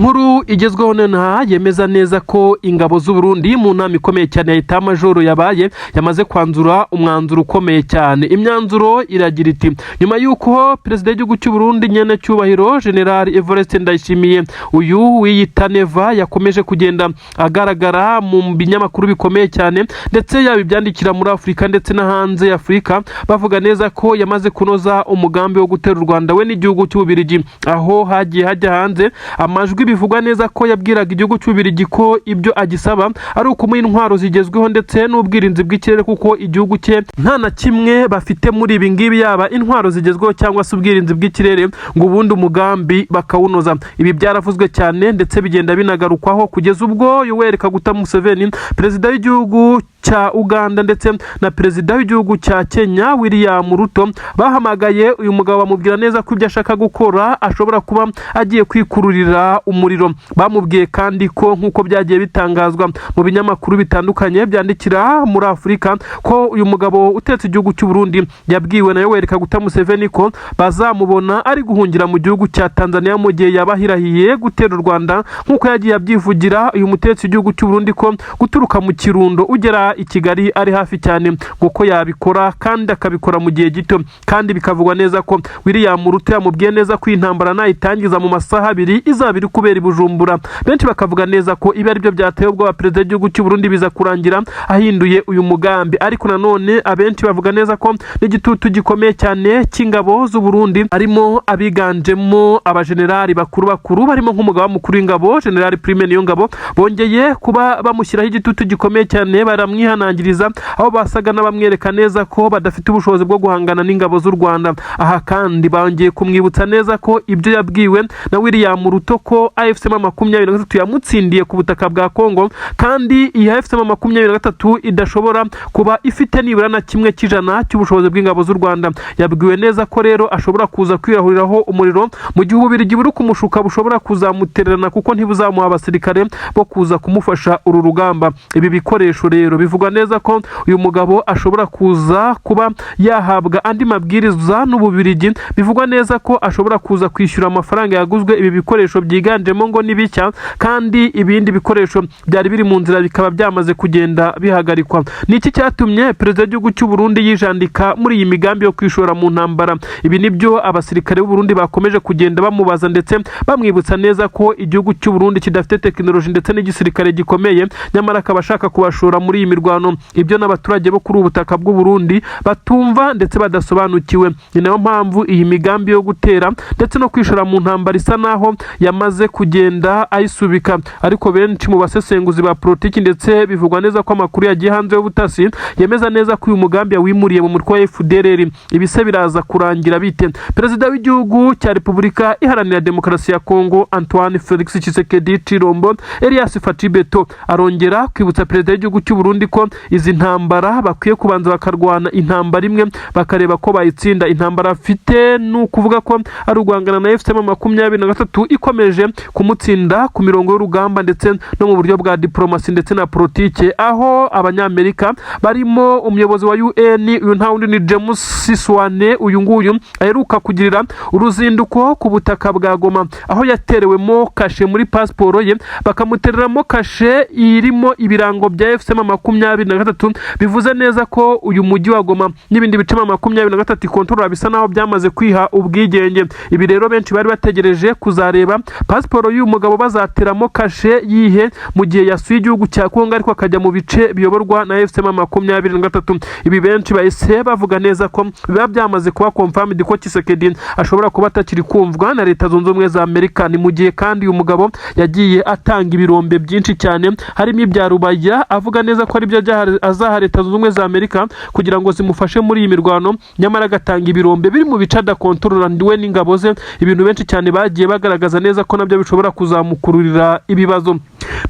Inkuru igezweho nonaha yemeza neza ko ingabo z'u Burundi mu nama ikomeye cyane ya état-major yabaye yamaze kwanzura umwanzuro ukomeye cyane. Imyanzuro iragira iti: nyuma y'uko perezida w'igihugu cy'u Burundi, nyene cyubahiro General Evariste Ndayishimiye, uyu wiyita Neva, yakomeje kugenda agaragara mu binyamakuru bikomeye cyane, ndetse yaba ibyandikira muri Afurika ndetse no hanze ya Afurika, bavuga neza ko yamaze kunoza umugambi wo gutera u Rwanda we n'igihugu cy'Ububirigi, aho hagiye hajya hanze amajwi bivugwa neza ko yabwiraga igihugu cy'Ububirigi ko ibyo agisaba ari ukumuha intwaro zigezweho ndetse n'ubwirinzi bw'ikirere, kuko igihugu cye nta na kimwe bafite muri ibi ngibi, yaba intwaro zigezweho cyangwa se ubwirinzi bw'ikirere, ngo ubundi umugambi bakawunoza. Ibi byaravuzwe cyane ndetse bigenda binagarukwaho kugeza ubwo Yoweri Kaguta Museveni, perezida w'igihugu cya Uganda, ndetse na perezida w'igihugu cya Kenya William Ruto bahamagaye uyu mugabo, bamubwira neza ko ibyo ashaka gukora ashobora kuba agiye kwikururira umuriro. Bamubwiye kandi ko, nk'uko byagiye bitangazwa mu binyamakuru bitandukanye byandikira muri Afurika, ko uyu mugabo utetse igihugu cy'u Burundi yabwiwe na Yoweri Kaguta Museveni ko bazamubona ari guhungira mu gihugu cya Tanzania mu gihe yaba ahirahiye gutera u Rwanda, nk'uko yagiye abyivugira uyu mutetsi w'igihugu cy'u Burundi ko guturuka mu Kirundo ugera i Kigali ari hafi cyane, ngo ko yabikora kandi akabikora mu gihe gito. Kandi bikavugwa neza ko William Ruto yamubwiye neza ko iyi ntambara nayitangiza mu masaha 2 izaba iri kubera i Bujumbura. Benshi bakavuga neza ko ibi ari byo byateye ubwoba perezida w'igihugu cy'u Burundi, biza kurangira ahinduye uyu mugambi. Ariko nanone abenshi bavuga neza ko n'igitutu gikomeye cyane cy'ingabo z'u Burundi, harimo abiganjemo abajenerali bakuru bakuru, barimo nk'umugaba mukuru w'ingabo General Prime Niyongabo, bongeye kuba bamushyiraho igitutu gikomeye cyane, baramwihanangiriza, aho basaga n'abamwereka neza ko badafite ubushobozi bwo guhangana n'ingabo z'u Rwanda. Aha kandi bongeye kumwibutsa neza ko ibyo yabwiwe na William Ruto ko AFC M23 yamutsindiye ku butaka bwa Congo, kandi iyi AFC M23 idashobora kuba ifite nibura na 1% cy'ubushobozi bw'ingabo z'u Rwanda. Yabwiwe neza ko rero ashobora kuza kwirahuriraho umuriro mu gihe Ububirigi buri kumushuka bushobora kuzamutererana, kuko ntibuzamuha abasirikare bo kuza kumufasha uru rugamba. Ibi bikoresho rero bivugwa neza ko uyu mugabo ashobora kuza kuba yahabwa andi mabwiriza n'Ububirigi. Bivugwa neza ko ashobora kuza kwishyura amafaranga yaguzwe ibi bikoresho byiganjemo ngo ni bishya, kandi ibindi bikoresho byari biri mu nzira bikaba byamaze kugenda bihagarikwa. Ni iki cyatumye perezida w'igihugu cy'u Burundi yijandika muri iyi migambi yo kwishora mu ntambara? Ibi nibyo abasirikare b'u Burundi bakomeje kugenda bamubaza, ndetse bamwibutsa neza ko igihugu cy'u Burundi kidafite tekinoloji ndetse n'igisirikare gikomeye, nyamara akaba ashaka kubashora muri iyi mirwano. Ibyo n'abaturage bo kuri ubu butaka bw'u Burundi batumva ndetse badasobanukiwe. Ni nayo mpamvu iyi migambi yo gutera ndetse no kwishora mu ntambara isa naho yamaze kugenda ayisubika. Ariko benshi mu basesenguzi ba politiki, ndetse bivugwa neza ko amakuru yagiye hanze y'ubutasi yemeza neza ko uyu mugambi yawimuriye mu mutwe wa FDLR. Ibise biraza kurangira bite? Perezida w'igihugu cya Repubulika Iharanira Demokarasi ya Kongo, Antoine Felix Tshisekedi Tshilombo Elias Fatshi Beto, arongera kwibutsa perezida w'igihugu cy'u Burundi ko izi ntambara bakwiye kubanza bakarwana intambara imwe, bakareba ko bayitsinda. Intambara afite ni ukuvuga ko ari uguhangana na AFC M23 ikomeje kumutsinda ku mirongo y'urugamba, ndetse no mu buryo bwa diplomasi ndetse na politike, aho Abanyamerika barimo umuyobozi wa UN, uyu nta wundi ni James Swan, uyu nguyu aheruka kugirira uruzinduko ku butaka bwa Goma, aho yaterewemo kashe muri pasiporo ye, bakamutereramo kashe irimo ibirango bya AFC M23, bivuze neza ko uyu mujyi wa Goma n'ibindi bice M23 ikontorora bisa naho byamaze kwiha ubwigenge. Ibi rero benshi bari bategereje kuzareba pasiporo y'uyu mugabo bazateramo kashe yihe mu gihe yasuye igihugu cya Kongo ariko akajya mu bice biyoborwa na AFC M23. Ibi benshi bahise bavuga neza ko biba byamaze kuba confirmed ko Tshisekedi ashobora kuba atakiri kumvwa na Leta Zunze Ubumwe za Amerika. Ni mu gihe kandi uyu mugabo yagiye atanga ibirombe byinshi cyane, harimo ibya Rubaya, avuga neza ko aribyo azaha Leta Zunze Ubumwe za Amerika kugira ngo zimufashe muri iyi mirwano, nyamara agatanga ibirombe biri mu bice adakontorora we n'ingabo ze, ibintu benshi cyane bagiye bagaragaza neza ko nabyo bishobora kuzamukururira ibibazo.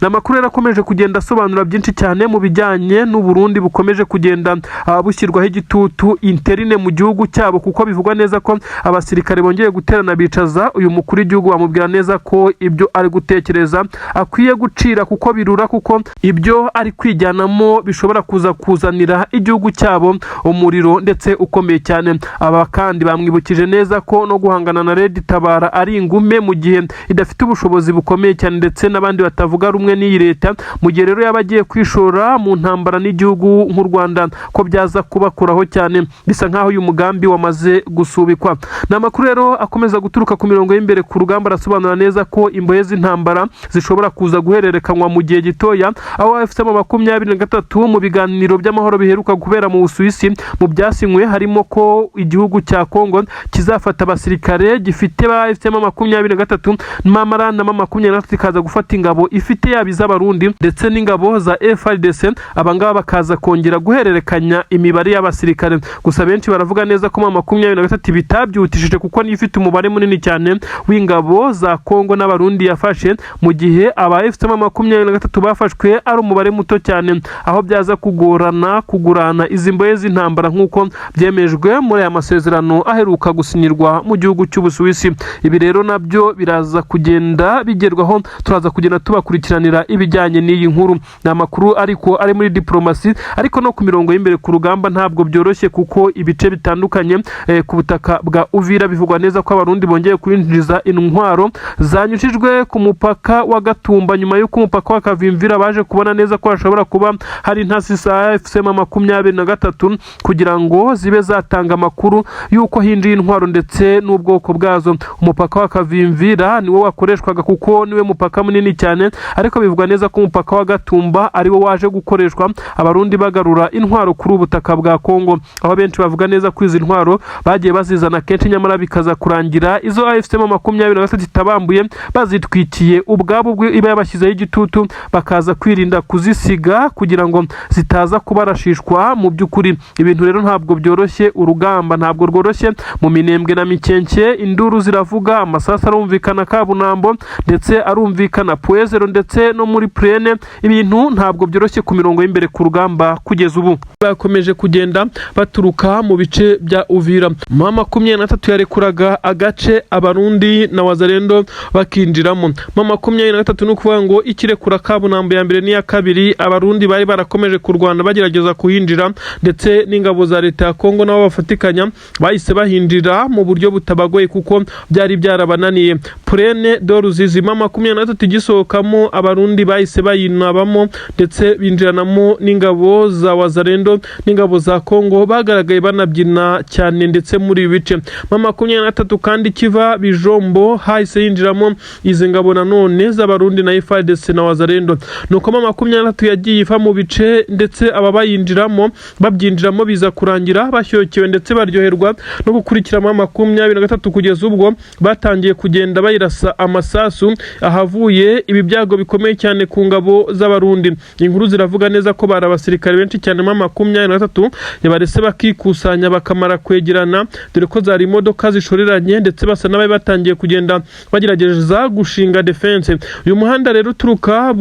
Ni amakuru rero akomeje kugenda asobanura byinshi cyane mu bijyanye n'Uburundi bukomeje kugenda bushyirwaho igitutu interne mu gihugu cyabo, kuko bivugwa neza ko abasirikare bongeye guterana, bicaza uyu mukuru w'igihugu, bamubwira neza ko ibyo ari gutekereza akwiye gucira, kuko birura, kuko ibyo ari kwijyanamo bishobora kuza kuzanira igihugu cyabo umuriro ndetse ukomeye cyane. Aba kandi bamwibukije neza ko no guhangana na Red Tabara ari ingume mu gihe idafite ubushobozi bukomeye cyane, ndetse n'abandi batavuga rumwe n'iyi leta. Mu gihe rero yaba agiye kwishora mu ntambara n'igihugu nk'u Rwanda, ko byaza kubakuraho cyane. Bisa nk'aho uyu mugambi wamaze gusubikwa. Ni amakuru rero akomeza guturuka ku mirongo y'imbere ku rugamba, arasobanura neza ko imbohe z'intambara zishobora kuza guhererekanywa mu gihe gitoya, aho AFC M23 mu biganiro by'amahoro biheruka kubera mu Busuwisi, mu byasinywe harimo ko igihugu cya Kongo kizafata abasirikare gifite ba AFC M23, mamara na M23 ikaza gufata ingabo ifite, yaba iz'Abarundi ndetse n'ingabo za FARDC. Abangaba bakaza kongera guhererekanya imibare y'abasirikare. Gusa benshi baravuga neza ko M23 bitabyutishije, kuko niyo ifite umubare munini cyane w'ingabo za Kongo n'Abarundi yafashe, mu gihe aba AFC M23 bafashwe ari umubare muto cyane, aho byaza kugorana kugurana izi mbohe z'intambara nk'uko byemejwe muri aya masezerano aheruka gusinyirwa mu gihugu cy'Ubusuwisi. Ibi rero nabyo biraza kugenda bigerwaho, turaza kugenda tubakurikiranira ibijyanye n'iyi nkuru. Ni amakuru ariko ari muri diplomasi, ariko no ku mirongo y'imbere ku rugamba ntabwo byoroshye, kuko ibice bitandukanye ku butaka bwa Uvira bivugwa neza ko Abarundi bongeye kwinjiza intwaro zanyujijwe ku mupaka wa Gatumba, nyuma y'uko umupaka wa Kavimvira baje kubona neza ko hashobora kuba hari intasi za AFC M23, kugira ngo zibe zatanga amakuru y'uko hinjiye intwaro ndetse n'ubwoko bwazo. Umupaka wa Kavimvira niwo wakoreshwaga, kuko niwe mupaka munini cyane, ariko bivugwa neza ko umupaka wa Gatumba ariwo waje gukoreshwa, Abarundi bagarura intwaro kuri ubu butaka bwa Kongo, aho benshi bavuga neza ko izi ntwaro bagiye bazizana kenshi, nyamara bikaza kurangira izo AFC M23 itabambuye, bazitwikiye ubwabo, ubwo iba yabashyizeho igitutu, bakaza kwirinda kuzisiga kugira ngo zitaza kubarashishwa. Mu by'ukuri ibintu rero ntabwo byoroshye, urugamba ntabwo rworoshye. Mu Minembwe na Mikenke induru ziravuga, amasasu arumvikana Kabunambo, ndetse arumvikana Point Zéro, ndetse no muri Plaine. Ibintu ntabwo byoroshye ku mirongo y'imbere ku rugamba kugeza ubu. Bakomeje kugenda baturuka mu bice bya Uvira. M23 yarekuraga agace, Abarundi na Wazalendo bakinjiramo. M23 ni ukuvuga ngo ikirekura Kabunambo ya mbere n'iya kabiri, Abarundi bari barakomeje kurwana bagerageza kuhinjira, ndetse n'ingabo za leta ya Kongo nabo bafatikanya, bahise bahinjira mu buryo butabagoye kuko byari byarabananiye. Plaine de Ruzizi, M23 igisohokamo, Abarundi bahise bayinabamo, ndetse binjiranamo n'ingabo za Wazalendo n'ingabo za Kongo, bagaragaye banabyina cyane ndetse muri ibi bice. M23 kandi kiva Bijombo, hahise yinjiramo izi ngabo nanone z'Abarundi na FARDC na Wazalendo. Nuko M23 yagiye iva mu bice, ndetse aba bayinjiramo babyinjiramo, biza kurangira bashyokewe ndetse baryoherwa no gukurikira M23, kugeza ubwo batangiye kugenda bayirasa amasasu, ahavuye ibi byago bikomeye cyane ku ngabo z'Abarundi. Inkuru ziravuga neza ko bari abasirikare benshi cyane M23 yabarese bakikusanya, bakamara kwegerana, dore ko zari imodoka zishoreranye, ndetse basa n'abari batangiye kugenda bagerageza gushinga defense. Uyu muhanda rero uturuka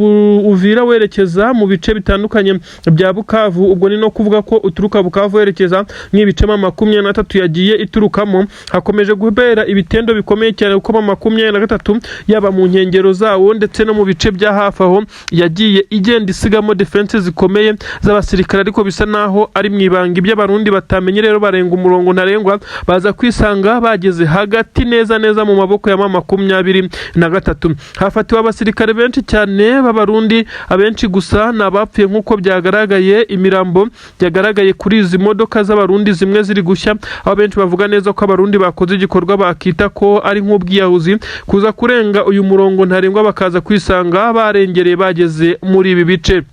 Uvira werekeza mu bice bitandukanye bya Bukavu, ubwo ni no kuvuga ko uturuka Bukavu werekeza nk'ibice M23 yagiye iturukamo, hakomeje kubera ibitendo bikomeye cyane, kuko M23 yaba mu nkengero zawo ndetse no mu bice bya hafi aho yagiye igenda isigamo defense zikomeye z'abasirikare, ariko bisa naho ari mu ibanga, ibyo Abarundi batamenye. Rero barenga umurongo ntarengwa, baza kwisanga bageze hagati neza neza mu maboko ya M23. Hafatiwe abasirikare benshi cyane b'Abarundi, abenshi gusa ni abapfuye nk'uko byagaragaye, imirambo yagaragaye kuri izi modoka z'Abarundi zimwe ziri gushya, aho benshi bavuga neza ko Abarundi bakoze igikorwa bakita ko ari nk'ubwiyahuzi, kuza kurenga uyu murongo ntarengwa, bakaza kwisanga barengereye bageze muri ibi bice.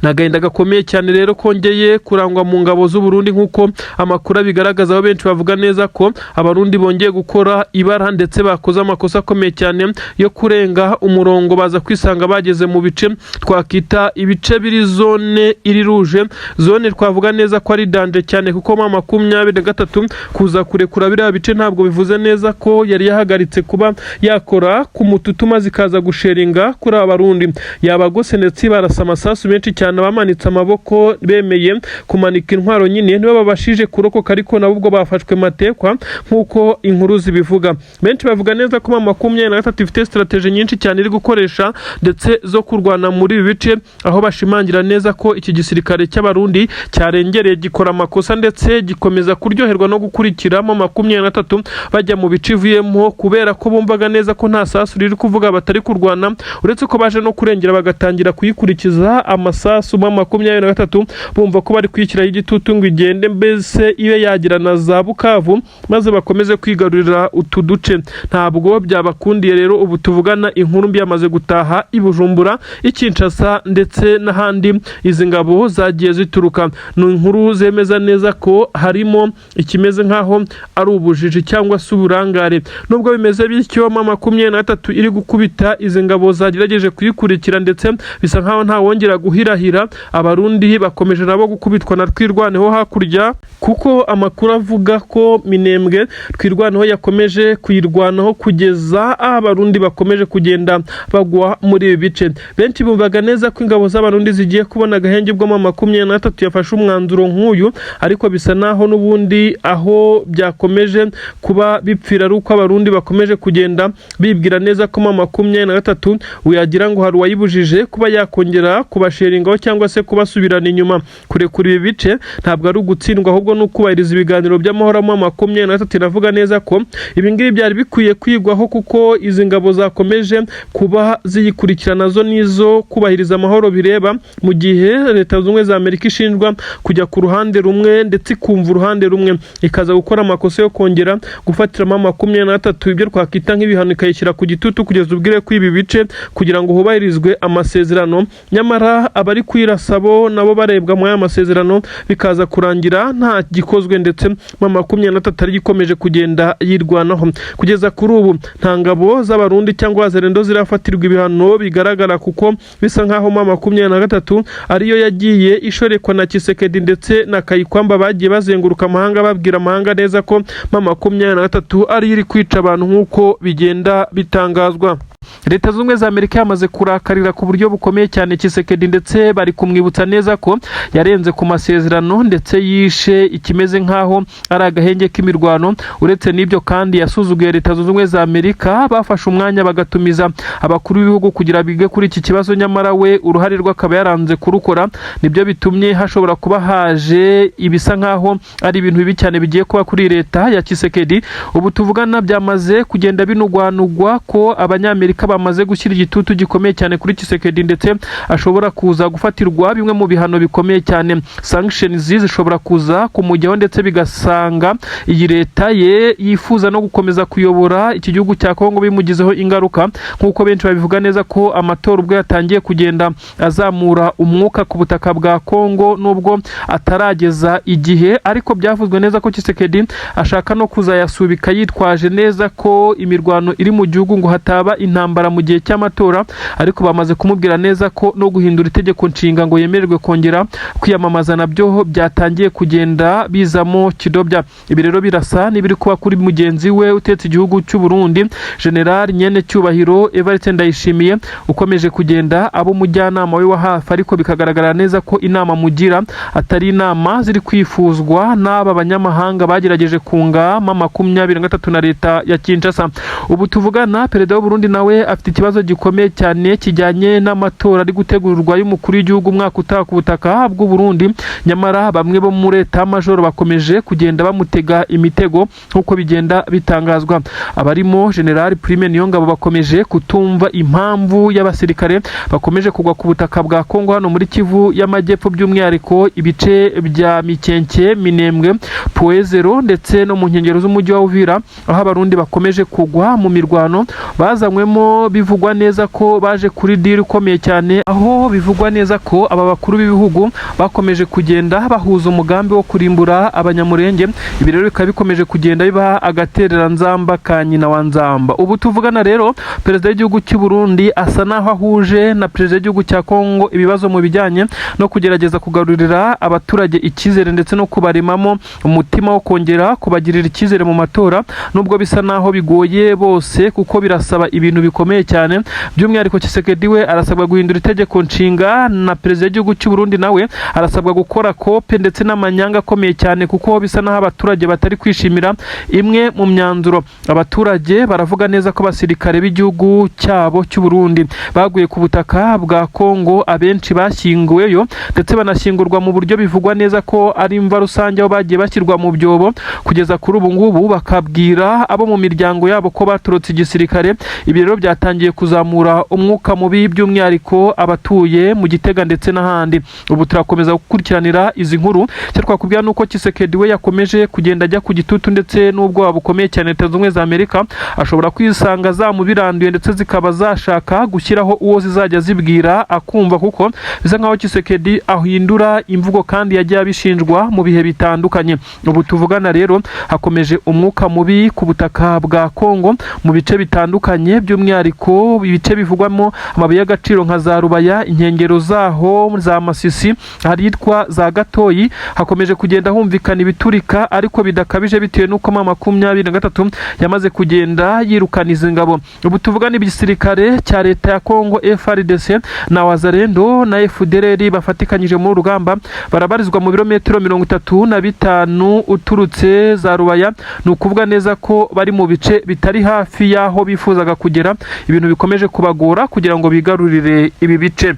Ni agahinda gakomeye cyane rero kongeye kurangwa mu ngabo z'u Burundi, nk'uko amakuru abigaragaza, aho benshi bavuga neza ko Abarundi bongeye gukora ibara ndetse bakoze amakosa akomeye cyane yo kurenga umurongo, baza kwisanga bageze mu bice twakita ibice biri zone iri rouge, zone twavuga neza ko ari danger cyane, kuko M23 kuza kurekura biriya bice ntabwo bivuze neza ko yari yahagaritse kuba yakora ku mututu maze ikaza gusheringa kuri aba Barundi. Yabagose ndetse barasa amasasu menshi cyane. Abamanitse amaboko, bemeye kumanika intwaro nyine, nibo babashije kurokoka, ariko nabo ubwo bafashwe matekwa nk'uko inkuru zibivuga. Benshi bavuga neza ko M23 ifite strategy nyinshi cyane iri gukoresha ndetse zo kurwana muri ibi bice, aho bashimangira neza ko iki gisirikare cy'Abarundi cyarengereye, gikora amakosa ndetse gikomeza kuryoherwa no gukurikira M23 bajya mu bice ivuyemo, kubera ko bumvaga neza ko nta sasu riri kuvuga, batari kurwana. Uretse ko baje no kurengera bagatangira kuyikurikiza amasasu M23, bumva ko bari kuyishyiraho igitutu ngo igende, mbese ibe yagira na za Bukavu maze bakomeze kwigarurira utu duce. Ntabwo byabakundiye rero. Ubu tuvugana inkuru mbi yamaze gutaha i Bujumbura, i Kinshasa ndetse n'ahandi izi ngabo zagiye zituruka. Ni inkuru zemeza neza ko harimo ikimeze nk'aho ari ubujiji cyangwa se uburangare. Nubwo bimeze bityo, M23 iri gukubita izi ngabo zagerageje kuyikurikira, ndetse bisa nk'aho ntawongera guhirahira. Abarundi bakomeje nabo gukubitwa na Twirwaneho hakurya, kuko amakuru avuga ko Minembwe Twirwaneho yakomeje kuyirwanaho kugeza aho Abarundi bakomeje kugenda bagwa muri ibi bice. Benshi bumvaga neza ko ingabo z'Abarundi zigiye kubona agahenge ubwo M23 yafashe umwanzuro nk'uyu, ariko bisa naho n'ubundi aho byakomeje kuba bipfira ari uko Abarundi bakomeje kugenda bibwira neza ko M23 wagira ngo hari uwayibujije kuba yakongera kubasheringaho cyangwa se kubasubirana inyuma. Kurekura ibi bice ntabwo ari ugutsindwa, ahubwo ni ukubahiriza ibiganiro by'amahoro. M23 iravuga neza ko ibi ngibi byari bikwiye kwigwaho, kuko izi ngabo zakomeje kuba ziyikurikirana zo nizo kubahiriza amahoro bireba, mu gihe Leta Zunze Ubumwe za Amerika ishinjwa kujya ku ruhande rumwe ndetse ikumva uruhande rumwe, ikaza gukora amakosa yo kongera gufatiramo 23 ibyo twakwita nk'ibihano, ikayishyira ku gitutu kugeza ubwire ko ibi bice kugira ngo hubahirizwe amasezerano, nyamara abari kwirasa bo nabo barebwa muri aya masezerano, bikaza kurangira nta gikozwe, ndetse M23 ari ikomeje kugenda yirwanaho. Kugeza kuri ubu nta ngabo z'Abarundi cyangwa Wazalendo zirafatirwa ibihano bigaragara, kuko bisa nkaho M23 ariyo yagiye ishorekwa na Tshisekedi ndetse na Kayikwamba, bagiye bazenguruka amahanga babwira amahanga neza ko M23 ariyo iri kwica abantu, nk'uko bigenda bitangazwa. Leta Zunze Ubumwe za Amerika yamaze kurakarira ku buryo bukomeye cyane Tshisekedi, ndetse bari kumwibutsa neza ko yarenze ku masezerano ndetse yishe ikimeze nk'aho ari agahenge k'imirwano. Uretse n'ibyo kandi, yasuzuguye Leta Zunze Ubumwe za Amerika, bafashe umwanya bagatumiza abakuru b'ibihugu kugira bige kuri iki kibazo, nyamara we uruhare rwe akaba yaranze kurukora. Nibyo bitumye hashobora kuba haje ibisa nk'aho ari ibintu bibi cyane bigiye kuba kuri leta ya Tshisekedi. Ubu tuvugana byamaze kugenda binugwanugwa ko Abanyamerika bamaze gushyira igitutu gikomeye cyane kuri Tshisekedi, ndetse ashobora kuza gufatirwa bimwe mu bihano bikomeye cyane. Sanctions zishobora kuza kumujyaho, ndetse bigasanga iyi leta ye yifuza no gukomeza kuyobora iki gihugu cya Kongo bimugizeho ingaruka, nk'uko benshi babivuga neza ko amatora ubwo yatangiye kugenda azamura umwuka ku butaka bwa Kongo, nubwo atarageza igihe, ariko byavuzwe neza ko Tshisekedi ashaka no kuzayasubika, yitwaje neza ko imirwano iri mu gihugu, ngo hataba intambara mu gihe cy'amatora. Ariko bamaze kumubwira neza ko no guhindura itegeko nshinga ngo yemererwe kongera kwiyamamaza nabyo byatangiye kugenda bizamo kidobya. Ibi rero birasa n'ibiri kuba kuri mugenzi we utetse igihugu cy'u Burundi, General Nyene Cyubahiro Evariste Ndayishimiye, ukomeje kugenda aba umujyanama we wa hafi, ariko bikagaragara neza ko inama mugira atari inama ziri kwifuzwa n'aba banyamahanga bagerageje kunga M23 na leta ya Kinshasa. Ubu tuvugana, perezida w'u Burundi nawe afite ikibazo gikomeye cyane kijyanye n'amatora ari gutegurwa y'umukuru w'igihugu umwaka utaha ku butaka bw'u Burundi, nyamara bamwe bo muri leta majoro bakomeje kugenda bamutega imitego, nk'uko bigenda bitangazwa. Abarimo General Prime Niyongabo bakomeje kutumva impamvu y'abasirikare bakomeje kugwa ku butaka bwa Kongo hano muri Kivu y'Amajyepfo, by'umwihariko ibice bya Mikenke, Minembwe, Point Zéro ndetse no mu nkengero z'umujyi wa Uvira, aho Abarundi bakomeje kugwa mu mirwano bazanywemo. Birimo bivugwa neza ko baje kuri deal ikomeye cyane, aho bivugwa neza ko aba bakuru b'ibihugu bakomeje kugenda bahuza umugambi wo kurimbura Abanyamurenge. Ibi rero bikaba bikomeje kugenda biba agatereranzamba ka nyina wa nzamba. Ubu tuvugana rero, perezida w'igihugu cy'u Burundi asa naho ahuje na perezida w'igihugu cya Kongo ibibazo mu bijyanye no kugerageza kugarurira abaturage icyizere ndetse no kubaremamo umutima wo kongera kubagirira icyizere mu matora, nubwo bisa naho bigoye bose kuko birasaba ibintu bikomeye cyane. By'umwihariko Tshisekedi we arasabwa guhindura itegeko nshinga, na perezida w'igihugu cy'u Burundi nawe arasabwa gukora kope ndetse n'amanyanga akomeye cyane, kuko bisa naho abaturage batari kwishimira imwe mu myanzuro. Abaturage baravuga neza ko abasirikare b'igihugu cyabo cy'u Burundi baguye ku butaka bwa Kongo, abenshi bashyinguweyo ndetse banashyingurwa mu buryo bivugwa neza ko ari imva rusange, aho bagiye bashyirwa mu byobo kugeza kuri ubu ngubu bakabwira abo mu miryango yabo ko baturutse igisirikare. Ibi rero byatangiye kuzamura umwuka mubi, by'umwihariko abatuye mu Gitega ndetse n'ahandi. Ubu turakomeza gukurikiranira izi nkuru. Icyo twakubwira ni uko Tshisekedi we yakomeje kugenda ajya ku gitutu ndetse n'ubwoba bukomeye cyane. Leta Zunze Ubumwe za Amerika ashobora kwisanga zamubiranduye ndetse zikaba zashaka gushyiraho uwo zizajya zibwira akumva, kuko bisa nkaho Tshisekedi ahindura imvugo kandi yagiye abishinjwa mu bihe bitandukanye. Ubu tuvugana rero, hakomeje umwuka mubi ku butaka bwa Kongo mu bice bitandukanye, by'umwihariko ibice bivugwamo amabuye y'agaciro nka za Rubaya, inkengero zaho za Masisi, ahitwa za Gatoyi, hakomeje kugenda humvikana ibiturika ariko bidakabije, bitewe n'uko M23 yamaze kugenda yirukana izi ngabo. Ubu tuvugana, igisirikare cya leta ya Kongo FARDC na Wazalendo na FDLR bafatikanyije muri rugamba barabarizwa mu birometero 35 uturutse za Rubaya. Ni ukuvuga neza ko bari mu bice bitari hafi y'aho bifuzaga kugera, ibintu bikomeje kubagora kugira ngo bigarurire ibi bice.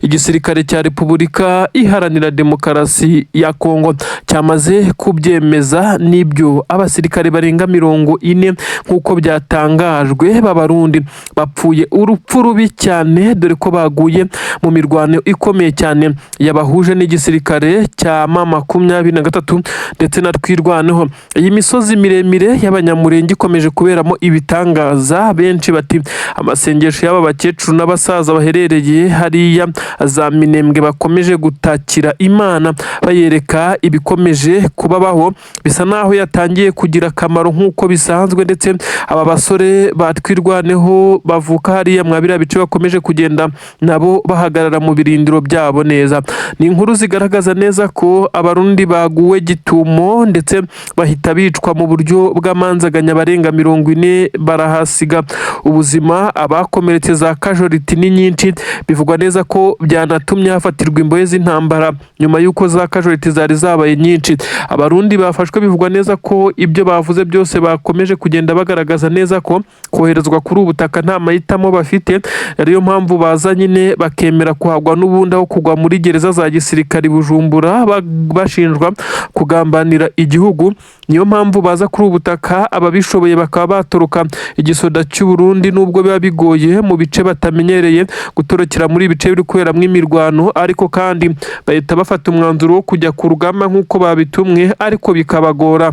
Igisirikare cya Repubulika Iharanira Demokarasi ya Kongo cyamaze kubyemeza n'ibyo, abasirikare barenga 40 nk'uko byatangajwe b'Abarundi bapfuye urupfu rubi cyane, dore ko baguye mu mirwano ikomeye cyane yabahuje n'igisirikare cya M23 ndetse na Twirwaneho. Iyi misozi miremire y'Abanyamurenge ikomeje kuberamo ibitangaza. Benshi bati amasengesho y'aba bakecuru n'abasaza baherereye hariya za Minembwe bakomeje gutakira Imana bayereka ibikomeje kubabaho, bisa naho yatangiye kugira akamaro nk'uko bisanzwe. Ndetse aba basore batwirwaneho bavuka hariya mwa biriya bice bakomeje kugenda nabo bahagarara mu birindiro byabo neza. Ni inkuru zigaragaza neza ko Abarundi baguwe gitumo ndetse bahita bicwa mu buryo bw'amanzaganya, barenga 40 barahasiga ubuzima, abakomeretse za casualty ni nyinshi. Bivugwa neza ko byanatumye hafatirwa imbohe z'intambara nyuma y'uko za casualty zari zabaye nyinshi. Abarundi bafashwe bivugwa neza ko ibyo bavuze byose bakomeje kugenda bagaragaza neza ko koherezwa kuri ubu butaka nta mahitamo bafite, ariyo mpamvu baza nyine bakemera kuhagwa n'ubundi aho kugwa muri gereza za gisirikare i Bujumbura bashinjwa kugambanira igihugu. Niyo mpamvu baza kuri ubu butaka, ababishoboye bakaba batoroka igisoda cy'u Burundi, nubwo biba bigoye mu bice batamenyereye gutorokera muri ibice biri kuberamo imirwano, ariko kandi bahita bafata umwanzuro wo kujya ku rugamba nk'uko babitumwe, ariko bikabagora.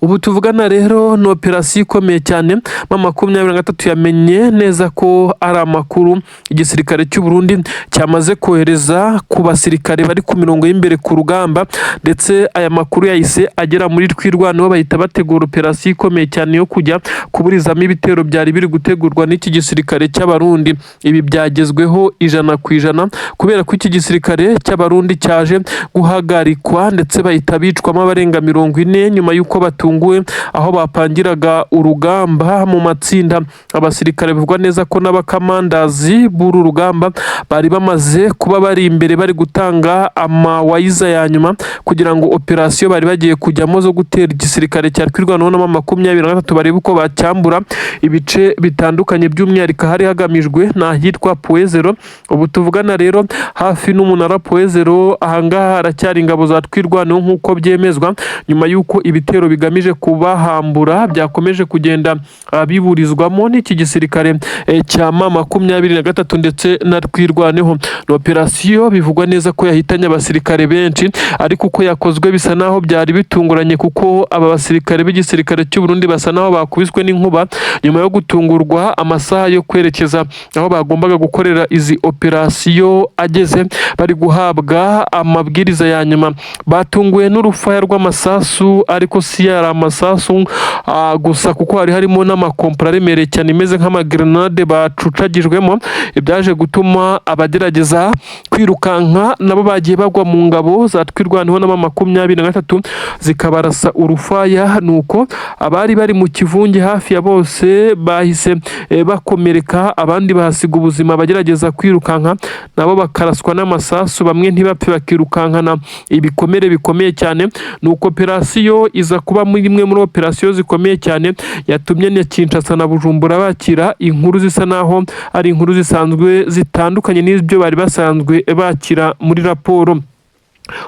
Ubu tuvugana rero ni operasiyo ikomeye cyane. M23 yamenye neza ko ari amakuru igisirikare cy'u Burundi cyamaze kohereza ku basirikare bari ku mirongo y'imbere ku rugamba, ndetse aya makuru yahise agera muri Twirwaneho, bahita bategura operasiyo ikomeye cyane yo kujya kuburizamo ibitero byari biri gutegurwa n'iki gisirikare cy'Abarundi. Ibi byagezweho 100% kubera ko iki gisirikare cy'Abarundi cyaje guhagarikwa ndetse bahita bicwamo abarenga 40 nyuma y'uko batunguwe aho bapangiraga urugamba mu matsinda. Abasirikare bivugwa neza ko n'abakamandazi b'uru rugamba bari bamaze kuba bari imbere, bari gutanga amawayiza ya nyuma kugira ngo operasiyo bari bagiye kujyamo zo gutera igisirikare cya Twirwaneho na M23 barebe uko bacyambura ibice bitandukanye, by'umwihariko hari hagamijwe ni ahitwa Point Zéro. Ubu tuvugana rero, hafi n'umunara Point Zéro, ahangaha haracyari ingabo za Twirwaneho nk'uko byemezwa nyuma y'uko ibitero bigamije bigamije kubahambura byakomeje kugenda biburizwamo n'iki gisirikare cya M23 ndetse na Twirwaneho. Ni operasiyo bivugwa neza ko yahitanye abasirikare benshi, ariko uko yakozwe bisa naho byari bitunguranye, kuko aba basirikare b'igisirikare cy'u Burundi basa naho bakubiswe n'inkuba nyuma yo gutungurwa amasaha yo kwerekeza aho bagombaga gukorera izi operasiyo ageze, bari guhabwa amabwiriza ya nyuma. Batunguwe n'urufaya rw'amasasu, ariko si yari amasasu gusa, kuko hari harimo n'amakompora aremereye cyane imeze nk'amagrenade bacucagijwemo, ibyaje gutuma abagerageza kwirukanka nabo bagiye bagwa mu ngabo za Twirwaneho na M23 zikabarasa urufaya. Nuko abari bari mu kivunge hafi ya bose bahise bakomereka, abandi bahasiga ubuzima. Abagerageza kwirukanka nabo bakaraswa n'amasasu, bamwe ntibapfe, bakirukankana ibikomere bikomeye cyane. Nuko operasiyo iza kuba muri imwe muri operasiyo zikomeye cyane yatumye na Kinshasa na Bujumbura bakira inkuru zisa naho ari inkuru zisanzwe, zitandukanye n'ibyo bari basanzwe bakira muri raporo.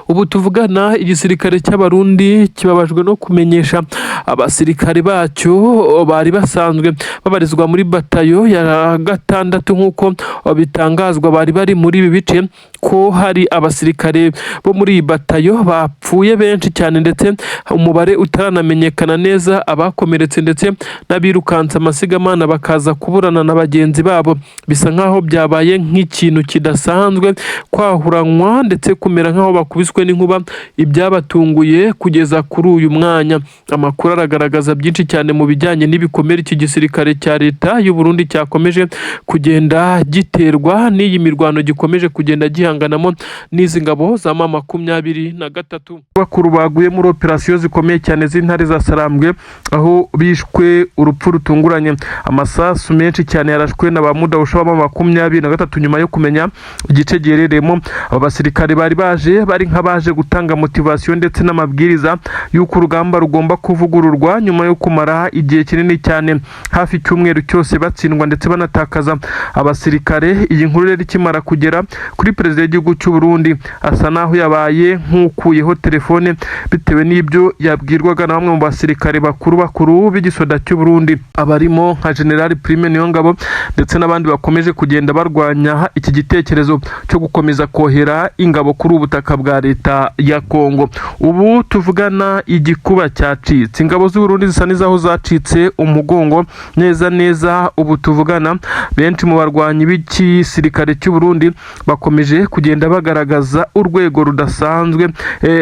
Ubu tuvugana, igisirikare cy'Abarundi kibabajwe no kumenyesha abasirikare bacyo bari basanzwe babarizwa muri batayo ya 6, nk'uko bitangazwa, bari bari muri ibi bice, ko hari abasirikare bo muri iyi batayo bapfuye benshi cyane, ndetse umubare utaranamenyekana neza, abakomeretse ndetse n'abirukanse amasigamana bakaza kuburana na bagenzi babo. Bisa nk'aho byabaye nk'ikintu kidasanzwe, kwahuranwa ndetse kumera nk'aho bakubiswe n'inkuba, ibyabatunguye kugeza kuri uyu mwanya. Amakuru aragaragaza byinshi cyane mu bijyanye n'ibikomere iki gisirikare cya leta y'u Burundi cyakomeje kugenda giterwa n'iyi mirwano gikomeje kugenda gihanganamo n'izi ngabo za M23. Bakuru baguye muri operasiyo zikomeye cyane z'intare za Sarambwe, aho bishwe urupfu rutunguranye. Amasasu menshi cyane yarashwe na ba mudahusha ba M23 nyuma yo kumenya igice giherereyemo aba basirikare bari baje, bari nk'abaje gutanga motivation ndetse n'amabwiriza y'uko urugamba rugomba kuvugururwa, nyuma yo kumara igihe kinini cyane, hafi icyumweru cyose, batsindwa ndetse banatakaza abasirikare. Iyi nkuru rero ikimara kugera kuri perezida w'igihugu cy'u Burundi, asa naho yabaye nk'ukuyeho telefone bitewe n'ibyo yabwirwaga na bamwe mu basirikare bakuru bakuru b'igisoda cy'u Burundi, abarimo nka General Prime Niyongabo ndetse n'abandi bakomeje kugenda barwanya iki gitekerezo cyo gukomeza kohera ingabo kuri ubu butaka bwa leta ya Kongo. Ubu tuvugana, igikuba cyacitse, ingabo z'u Burundi zisa n'izaho zacitse umugongo neza neza. Ubu tuvugana, benshi mu barwanyi b'igisirikare cy'u Burundi bakomeje kugenda bagaragaza urwego rudasanzwe,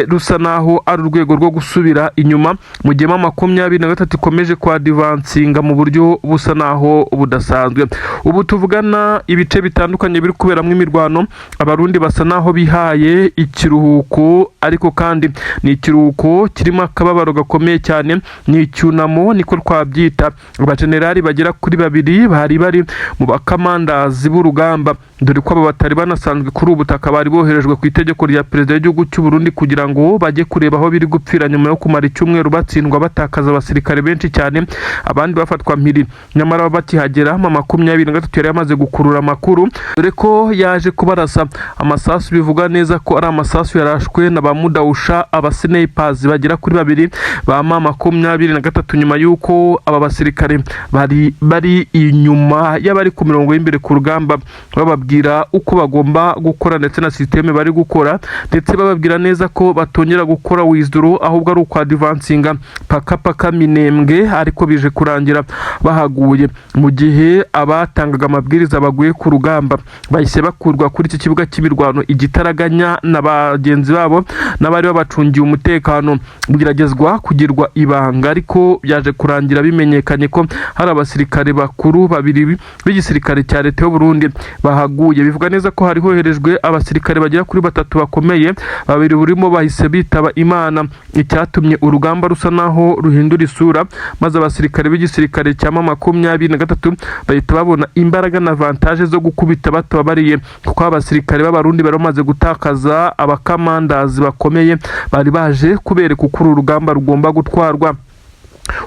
rusa naho ari urwego rwo gusubira inyuma, mu gihe M23 ikomeje kwadvancinga mu buryo busa naho budasanzwe. Ubu tuvugana, ibice bitandukanye biri kuberamo imirwano, Abarundi basa naho bihaye ikiruhuko, ariko kandi ni ikiruhuko kirimo akababaro gakomeye cyane, ni icyunamo niko twabyita. Abajenerali bagera kuri babiri bari bari mu bakamandazi b'urugamba, dore ko aba batari banasanzwe kuri ubu butaka, bari boherejwe ku itegeko rya perezida w'igihugu cy'u Burundi kugira ngo bajye kureba aho biri gupfira, nyuma yo kumara icyumweru batsindwa, batakaza abasirikare benshi cyane, abandi bafatwa mpiri. Nyamara bakihagera, M23 yari yamaze gukurura amakuru, dore ko yaje kubarasa amasasu bivuga neza ko ari amasasu yarashwe na ba mudahusha, abasnipazi bagera kuri babiri ba M23, nyuma y'uko aba basirikare bari bari inyuma y'abari ku mirongo y'imbere ku rugamba, bababwira uko bagomba gukora ndetse na système bari gukora, ndetse bababwira neza ko batongera gukora withdraw, ahubwo ari ukwadvancinga paka paka Minembwe. Ariko bije kurangira bahaguye mu gihe abatangaga amabwiriza baguye ku rugamba. Bahise bakurwa kuri iki kibuga cy'imirwano igitaraganya na bagenzi babo n'abari babacungiye umutekano, bugeragezwa kugirwa ibanga, ariko byaje kurangira bimenyekanye ko hari abasirikare bakuru babiri b'igisirikare cya leta y'u Burundi bahaguye. Bivuga neza ko hari hoherejwe abasirikare bagera kuri batatu bakomeye, babiri burimo bahise bitaba Imana, icyatumye urugamba rusa naho ruhindura isura, maze abasirikare b'igisirikare cya M23 bahita babona imbaraga na avantage zo gukubita batababariye, kuko abasirikare b'Abarundi bari bamaze gutakaza abakamandazi bakomeye bari baje kubereka uko uru rugamba rugomba gutwarwa.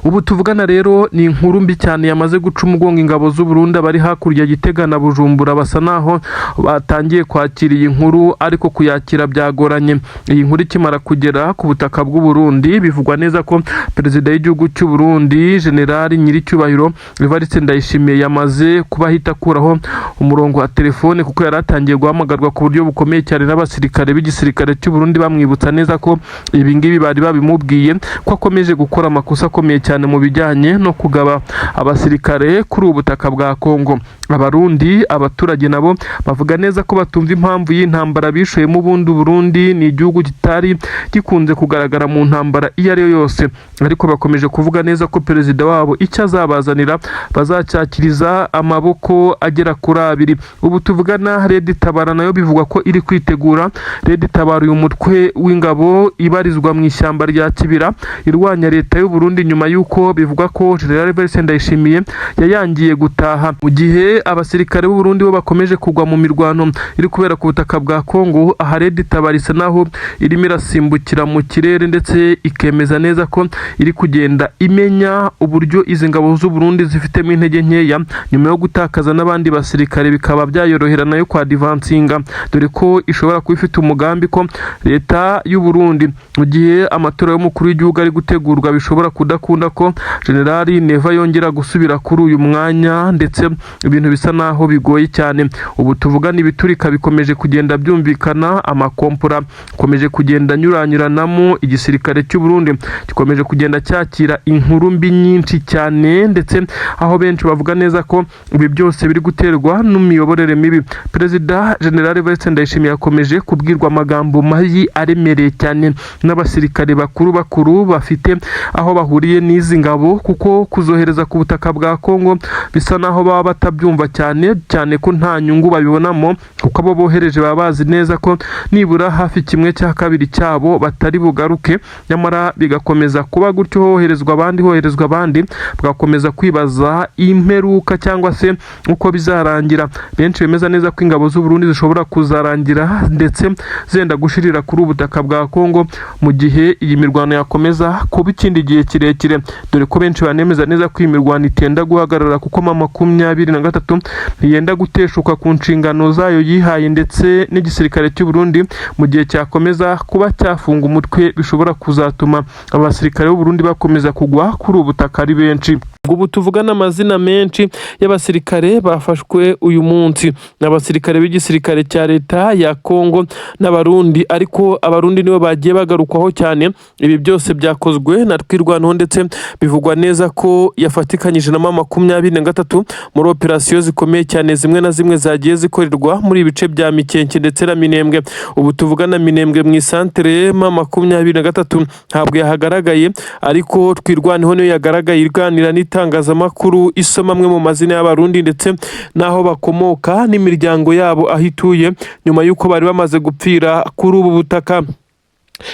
Ubu tuvugana rero ni inkuru mbi cyane yamaze guca umugongo ingabo z'u Burundi. Abari hakurya Gitega na Bujumbura basa naho batangiye kwakira iyi nkuru, ariko kuyakira byagoranye. Iyi nkuru ikimara kugera ku butaka bw'u Burundi, bivugwa neza ko perezida w'igihugu cy'u Burundi, General Nyiricyubahiro Evariste Ndayishimiye, yamaze kuba ahita akuraho umurongo wa telefone, kuko yari atangiye guhamagarwa ku buryo bukomeye cyane n'abasirikare b'igisirikare cy'u Burundi, bamwibutsa neza ko ibi ngibi bari babimubwiye, ko akomeje gukora amakosa akomeye cyane mu bijyanye no kugaba abasirikare kuri ubu butaka bwa Kongo. Abarundi, abaturage nabo bavuga neza ko batumva impamvu y'intambara bishoyemo. Ubundi Burundi ni igihugu kitari gikunze kugaragara mu ntambara iyo ari yo yose, ariko bakomeje kuvuga neza ko perezida wabo icyo azabazanira bazacyakiriza amaboko agera kuri abiri. Ubu tuvugana, Red Tabara nayo bivugwa ko iri kwitegura. Red Tabara, uyu mutwe w'ingabo ibarizwa mu ishyamba rya Kibira irwanya leta y'u Burundi, nyuma y'uko bivugwa ko General Evariste Ndayishimiye yayangiye gutaha, mu gihe abasirikare b'u Burundi bo bakomeje kugwa mu mirwano iri kubera ku butaka bwa Kongo. Aha Red Tabara isa naho irimo irasimbukira mu kirere, ndetse ikemeza neza ko iri kugenda imenya uburyo izi ngabo z'u Burundi zifitemo intege nkeya, nyuma yo gutakaza n'abandi basirikare bikaba byayorohera nayo kwa advancinga, dore ko ishobora kuba ifite umugambi ko leta y'u Burundi, mu gihe amatora y'umukuru w'igihugu ari gutegurwa, bishobora kudakunda ko General Neva yongera gusubira kuri uyu mwanya, ndetse ibintu bisa naho bigoye cyane. Ubu tuvugana, ibiturika bikomeje kugenda byumvikana, amakompora akomeje kugenda anyuranyuranamo. Igisirikare cy'u Burundi gikomeje kugenda cyakira inkuru mbi nyinshi cyane, ndetse aho benshi bavuga neza ko ibi byose biri guterwa n'imiyoborere mibi. Perezida General Evariste Ndayishimiye yakomeje kubwirwa amagambo mabi aremereye cyane n'abasirikare bakuru bakuru bafite aho bahuriye n'izi ngabo, kuko kuzohereza ku butaka bwa Kongo bisa naho baba batabyumva cyane cyane, ko nta nyungu babibonamo, kuko abo bohereje baba bazi neza ko nibura hafi 1/2 cyabo batari bugaruke. Nyamara bigakomeza kuba gutyo, hoherezwa abandi, hoherezwa abandi, bagakomeza kwibaza imperuka cyangwa se uko bizarangira. Benshi bemeza neza ko ingabo z'u Burundi zishobora kuzarangira ndetse zenda gushirira kuri ubu butaka bwa Kongo, mu gihe iyi mirwano yakomeza kuba ikindi gihe kirekire, dore ko benshi banemeza neza ko iyi mirwano itenda guhagarara, kuko M23 ntiyenda guteshuka ku nshingano zayo yihaye, ndetse n'igisirikare cy'u Burundi mu gihe cyakomeza kuba cyafunga umutwe bishobora kuzatuma abasirikare b'u Burundi bakomeza kugwa kuri ubu butaka ari benshi. Ubu tuvugana, amazina menshi y'abasirikare bafashwe uyu munsi ni abasirikare b'igisirikare cya leta ya Kongo n'Abarundi, ariko Abarundi nibo bagiye bagarukwaho cyane. Ibi byose byakozwe na Twirwaneho, ndetse bivugwa neza ko yafatikanyije na M23 muri operasiyo zikomeye cyane zimwe na zimwe zagiye zikorerwa muri ibice bya Mikenke ndetse na Minembwe. Ubu tuvugana, Minembwe mu isantere M23 ntabwo yahagaragaye, ariko Twirwaneho niyo yagaragaye iganira n'itangazamakuru, isoma amwe mu mazina y'Abarundi ndetse n'aho bakomoka n'imiryango yabo aho ituye, nyuma y'uko bari bamaze gupfira kuri ubu butaka.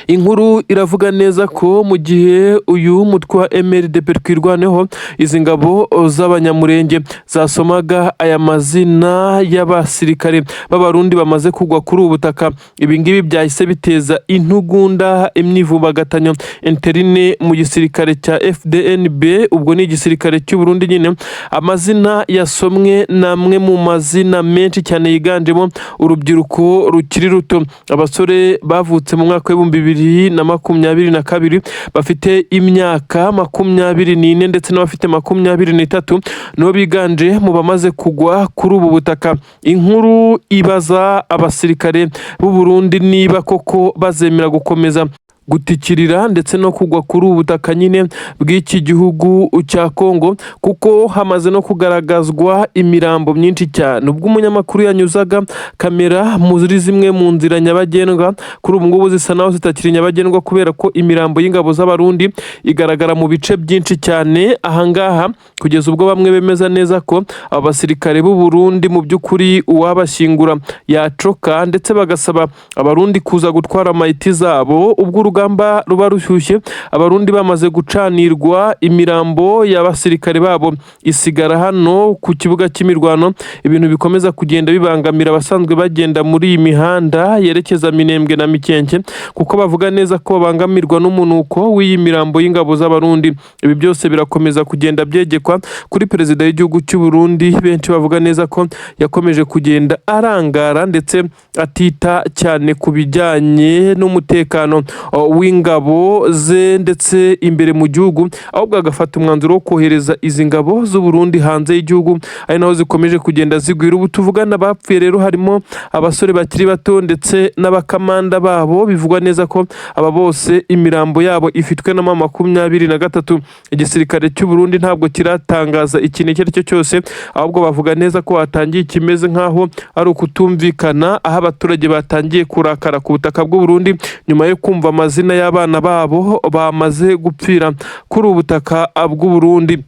Inkuru iravuga neza ko mu gihe uyu mutwe wa MRDP Twirwaneho, izi ngabo z'Abanyamurenge, zasomaga aya mazina y'abasirikare b'Abarundi bamaze kugwa kuri ubu butaka, ibi ngibi byahise biteza intugunda, imyivumbagatanyo interne mu gisirikare cya FDNB, ubwo ni igisirikare cy'u Burundi nyine. Amazina yasomwe ni amwe mu mazina menshi cyane yiganjemo urubyiruko rukiri ruto, abasore bavutse mu mwaka w'2022 bafite imyaka 24 ndetse n'abafite 23, nibo biganje mu bamaze kugwa kuri ubu butaka. Inkuru ibaza abasirikare b'u Burundi niba koko bazemera gukomeza gutikirira ndetse no kugwa kuri ubu butaka nyine bw'iki gihugu cya Kongo, kuko hamaze no kugaragazwa imirambo myinshi cyane. Ubwo umunyamakuru yanyuzaga kamera muri zimwe mu nzira nyabagendwa, kuri ubu ngubu zisa naho zitakiri nyabagendwa, kubera ko imirambo y'ingabo z'Abarundi igaragara mu bice byinshi cyane ahangaha, kugeza ubwo bamwe bemeza neza ko aba basirikare b'u Burundi mu by'ukuri uwabashyingura yacoka, ndetse bagasaba Abarundi kuza gutwara mayiti zabo. Ubwo urugamba ruba rushyushye, Abarundi bamaze gucanirwa, imirambo y'abasirikare babo isigara hano ku kibuga cy'imirwano, ibintu bikomeza kugenda bibangamira abasanzwe bagenda muri iyi mihanda yerekeza Minembwe na Mikenke, kuko bavuga neza ko babangamirwa n'umunuko w'iyi mirambo y'ingabo z'Abarundi. Ibi byose birakomeza kugenda byegekwa kuri perezida w'igihugu cy'u Burundi. Benshi bavuga neza ko yakomeje kugenda arangara ndetse atita cyane ku bijyanye n'umutekano w'ingabo ze ndetse imbere mu gihugu, ahubwo agafata umwanzuro wo kohereza izi ngabo z'u Burundi hanze y'igihugu, ari naho zikomeje kugenda zigwira. Ubu tuvugana bapfuye rero harimo abasore bakiri bato ndetse n'abakamanda babo. Bivugwa neza ko aba bose imirambo yabo ifitwe na M23. Igisirikare cy'u Burundi ntabwo kiratangaza ikintu icyo ari cyo cyose, ahubwo bavuga neza ko hatangiye ikimeze nk'aho ari ukutumvikana, aho abaturage batangiye kurakara ku butaka bw'u Burundi nyuma yo kumva amazina y'abana babo bamaze gupfira kuri ubu butaka bw'u Burundi.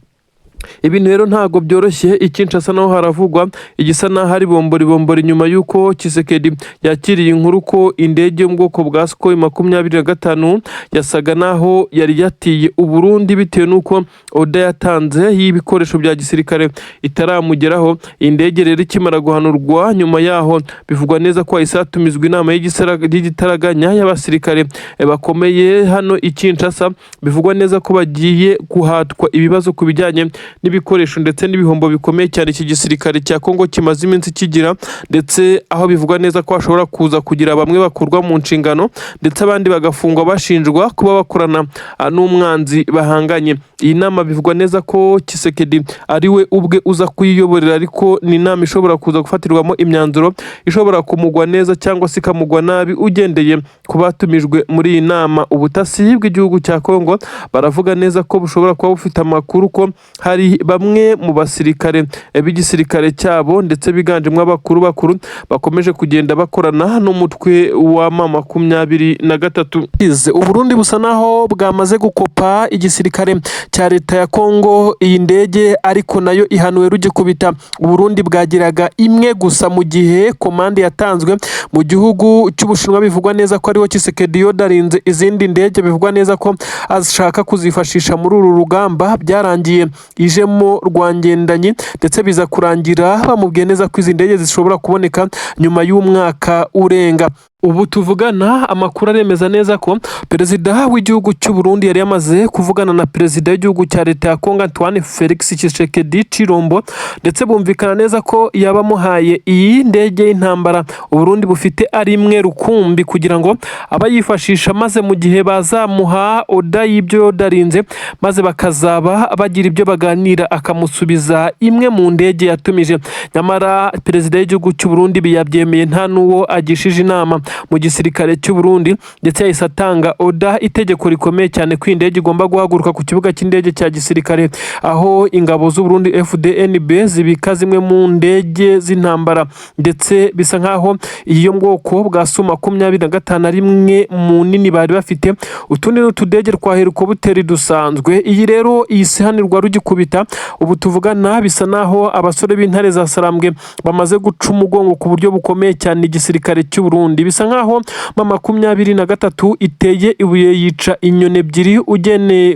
Ibintu rero ntabwo byoroshye. I Kinshasa naho haravugwa igisa n'aho ari bombori bombori, nyuma y'uko Tshisekedi yakiriye inkuru ko indege yo mu bwoko bwa Sukhoi 25 yasaga n'aho yari yatiye Uburundi bitewe n'uko order yatanze y'ibikoresho bya gisirikare itaramugeraho. Iyi ndege rero ikimara guhanurwa, nyuma yaho bivugwa neza ko hahise hatumizwa inama y'igitaraganya y'abasirikare bakomeye hano i Kinshasa. Bivugwa neza ko bagiye guhatwa ibibazo ku bijyanye n'ibikoresho ndetse n'ibihombo bikomeye cyane iki gisirikare cya Kongo kimaze iminsi kigira, ndetse aho bivugwa neza ko hashobora kuza kugira bamwe bakurwa mu nshingano ndetse abandi bagafungwa bashinjwa kuba bakorana n'umwanzi bahanganye. Iyi nama bivugwa neza ko Tshisekedi ari we ubwe uza kuyiyoborera, ariko ni inama ishobora kuza gufatirwamo imyanzuro ishobora kumugwa neza cyangwa se ikamugwa nabi, ugendeye ku batumijwe muri iyi nama. Ubutasi bw'igihugu cya Kongo baravuga neza ko bushobora kuba bufite amakuru ko hari bamwe mu basirikare b'igisirikare cyabo, ndetse biganjemo abakuru bakuru, bakomeje kugenda bakorana n'umutwe wa M23. Uburundi busa naho bwamaze gukopa igisirikare cya leta ya Kongo iyi ndege, ariko nayo ihanuwe rugikubita. Uburundi bwagiraga imwe gusa, mu gihe komande yatanzwe mu gihugu cy'Ubushinwa bivugwa neza ko ariho Tshisekedi yodarinze izindi ndege, bivugwa neza ko ashaka kuzifashisha muri uru rugamba. Byarangiye ijemo rwangendanyi, ndetse biza kurangira bamubwiye neza ko izi ndege zishobora kuboneka nyuma y'umwaka urenga. Ubu tuvugana amakuru aremeza neza ko perezida w'igihugu cy'u Burundi yari yamaze kuvugana na perezida w'igihugu cya leta ya Kongo, Antoine Felix Tshisekedi Tshilombo, ndetse bumvikana neza ko yaba amuhaye iyi ndege y'intambara Uburundi bufite ari imwe rukumbi, kugira ngo abayifashisha, maze mu gihe bazamuha order y'ibyo yodarinze, maze bakazaba bagira ibyo baganira, akamusubiza imwe mu ndege yatumije. Nyamara perezida w'igihugu cy'u Burundi yabyemeye nta n'uwo agishije inama mu gisirikare cy'u Burundi, ndetse yahise atanga order, itegeko rikomeye cyane, ko indege igomba guhaguruka ku kibuga cy'indege cya gisirikare, aho ingabo z'u Burundi FDNB zibika zimwe mu ndege z'intambara. Ndetse bisa nkaho iyo bwoko bwa Su 25 ari imwe mu nini bari bafite, utundi n'utudege twa helikopteri dusanzwe. Iyi rero iyi sihanirwa rugikubita. Ubu tuvugana bisa naho abasore b'intare za Sarambwe bamaze guca umugongo ku buryo bukomeye cyane igisirikare cy'u Burundi. Bisa nkaho M23 iteye ibuye yica inyoni ebyiri,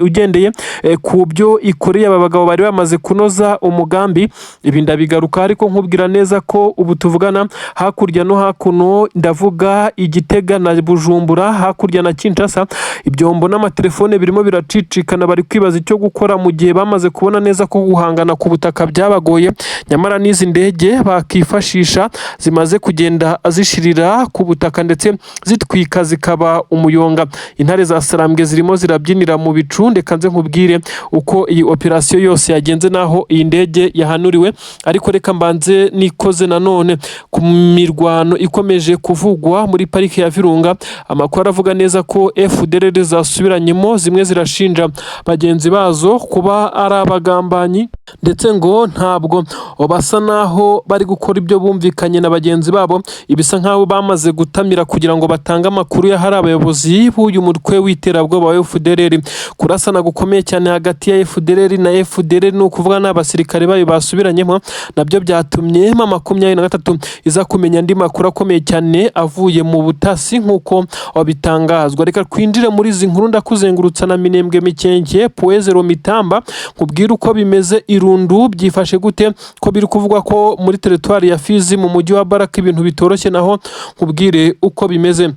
ugendeye ku byo ikoreye aba bagabo bari bamaze kunoza umugambi. Ibi ndabigaruka, ariko nkubwira neza ko ubu tuvugana hakurya no hakuno, ndavuga Igitega na Bujumbura, hakurya na Kinshasa, ibyombo n'amatelefone birimo biracicikana. Bari kwibaza icyo gukora mu gihe bamaze kubona neza ko guhangana ku butaka byabagoye, nyamara n'izi ndege bakifashisha zimaze kugenda zishirira ku butaka ndetse zitwika zikaba umuyonga. Intare za Sarambwe zirimo zirabyinira mu bicu. Ndeka nze nkubwire uko iyi operasiyo yose yagenze n'aho iyi ndege yahanuriwe, ariko reka mbanze nikoze nanone ku mirwano ikomeje kuvugwa muri parike ya Virunga. Amakuru aravuga neza ko FDLR zasubiranyemo, zimwe zirashinja bagenzi bazo kuba ari abagambanyi, ndetse ngo ntabwo basa naho bari gukora ibyo bumvikanye na bagenzi babo. Ibisa nkaho bamaze gutanga gutamira kugira ngo batange amakuru y'ahari abayobozi b'uyu mutwe w'iterabwoba wa FDLR. Kurasana gukomeye cyane hagati ya FDLR na FDLR, ni ukuvuga n'abasirikare bayo basubiranyemo, nabyo byatumye M23 iza kumenya andi makuru akomeye cyane avuye mu butasi nk'uko bitangazwa. Reka twinjire muri izi nkuru, ndakuzengurutsa na Minembwe, Mikenke, Puezero, Mitamba, nkubwire uko bimeze. Irundu byifashe gute, ko biri kuvugwa ko muri teritwari ya Fizi mu mujyi wa Baraka ibintu bitoroshye? Naho nkubwire uko bimeze.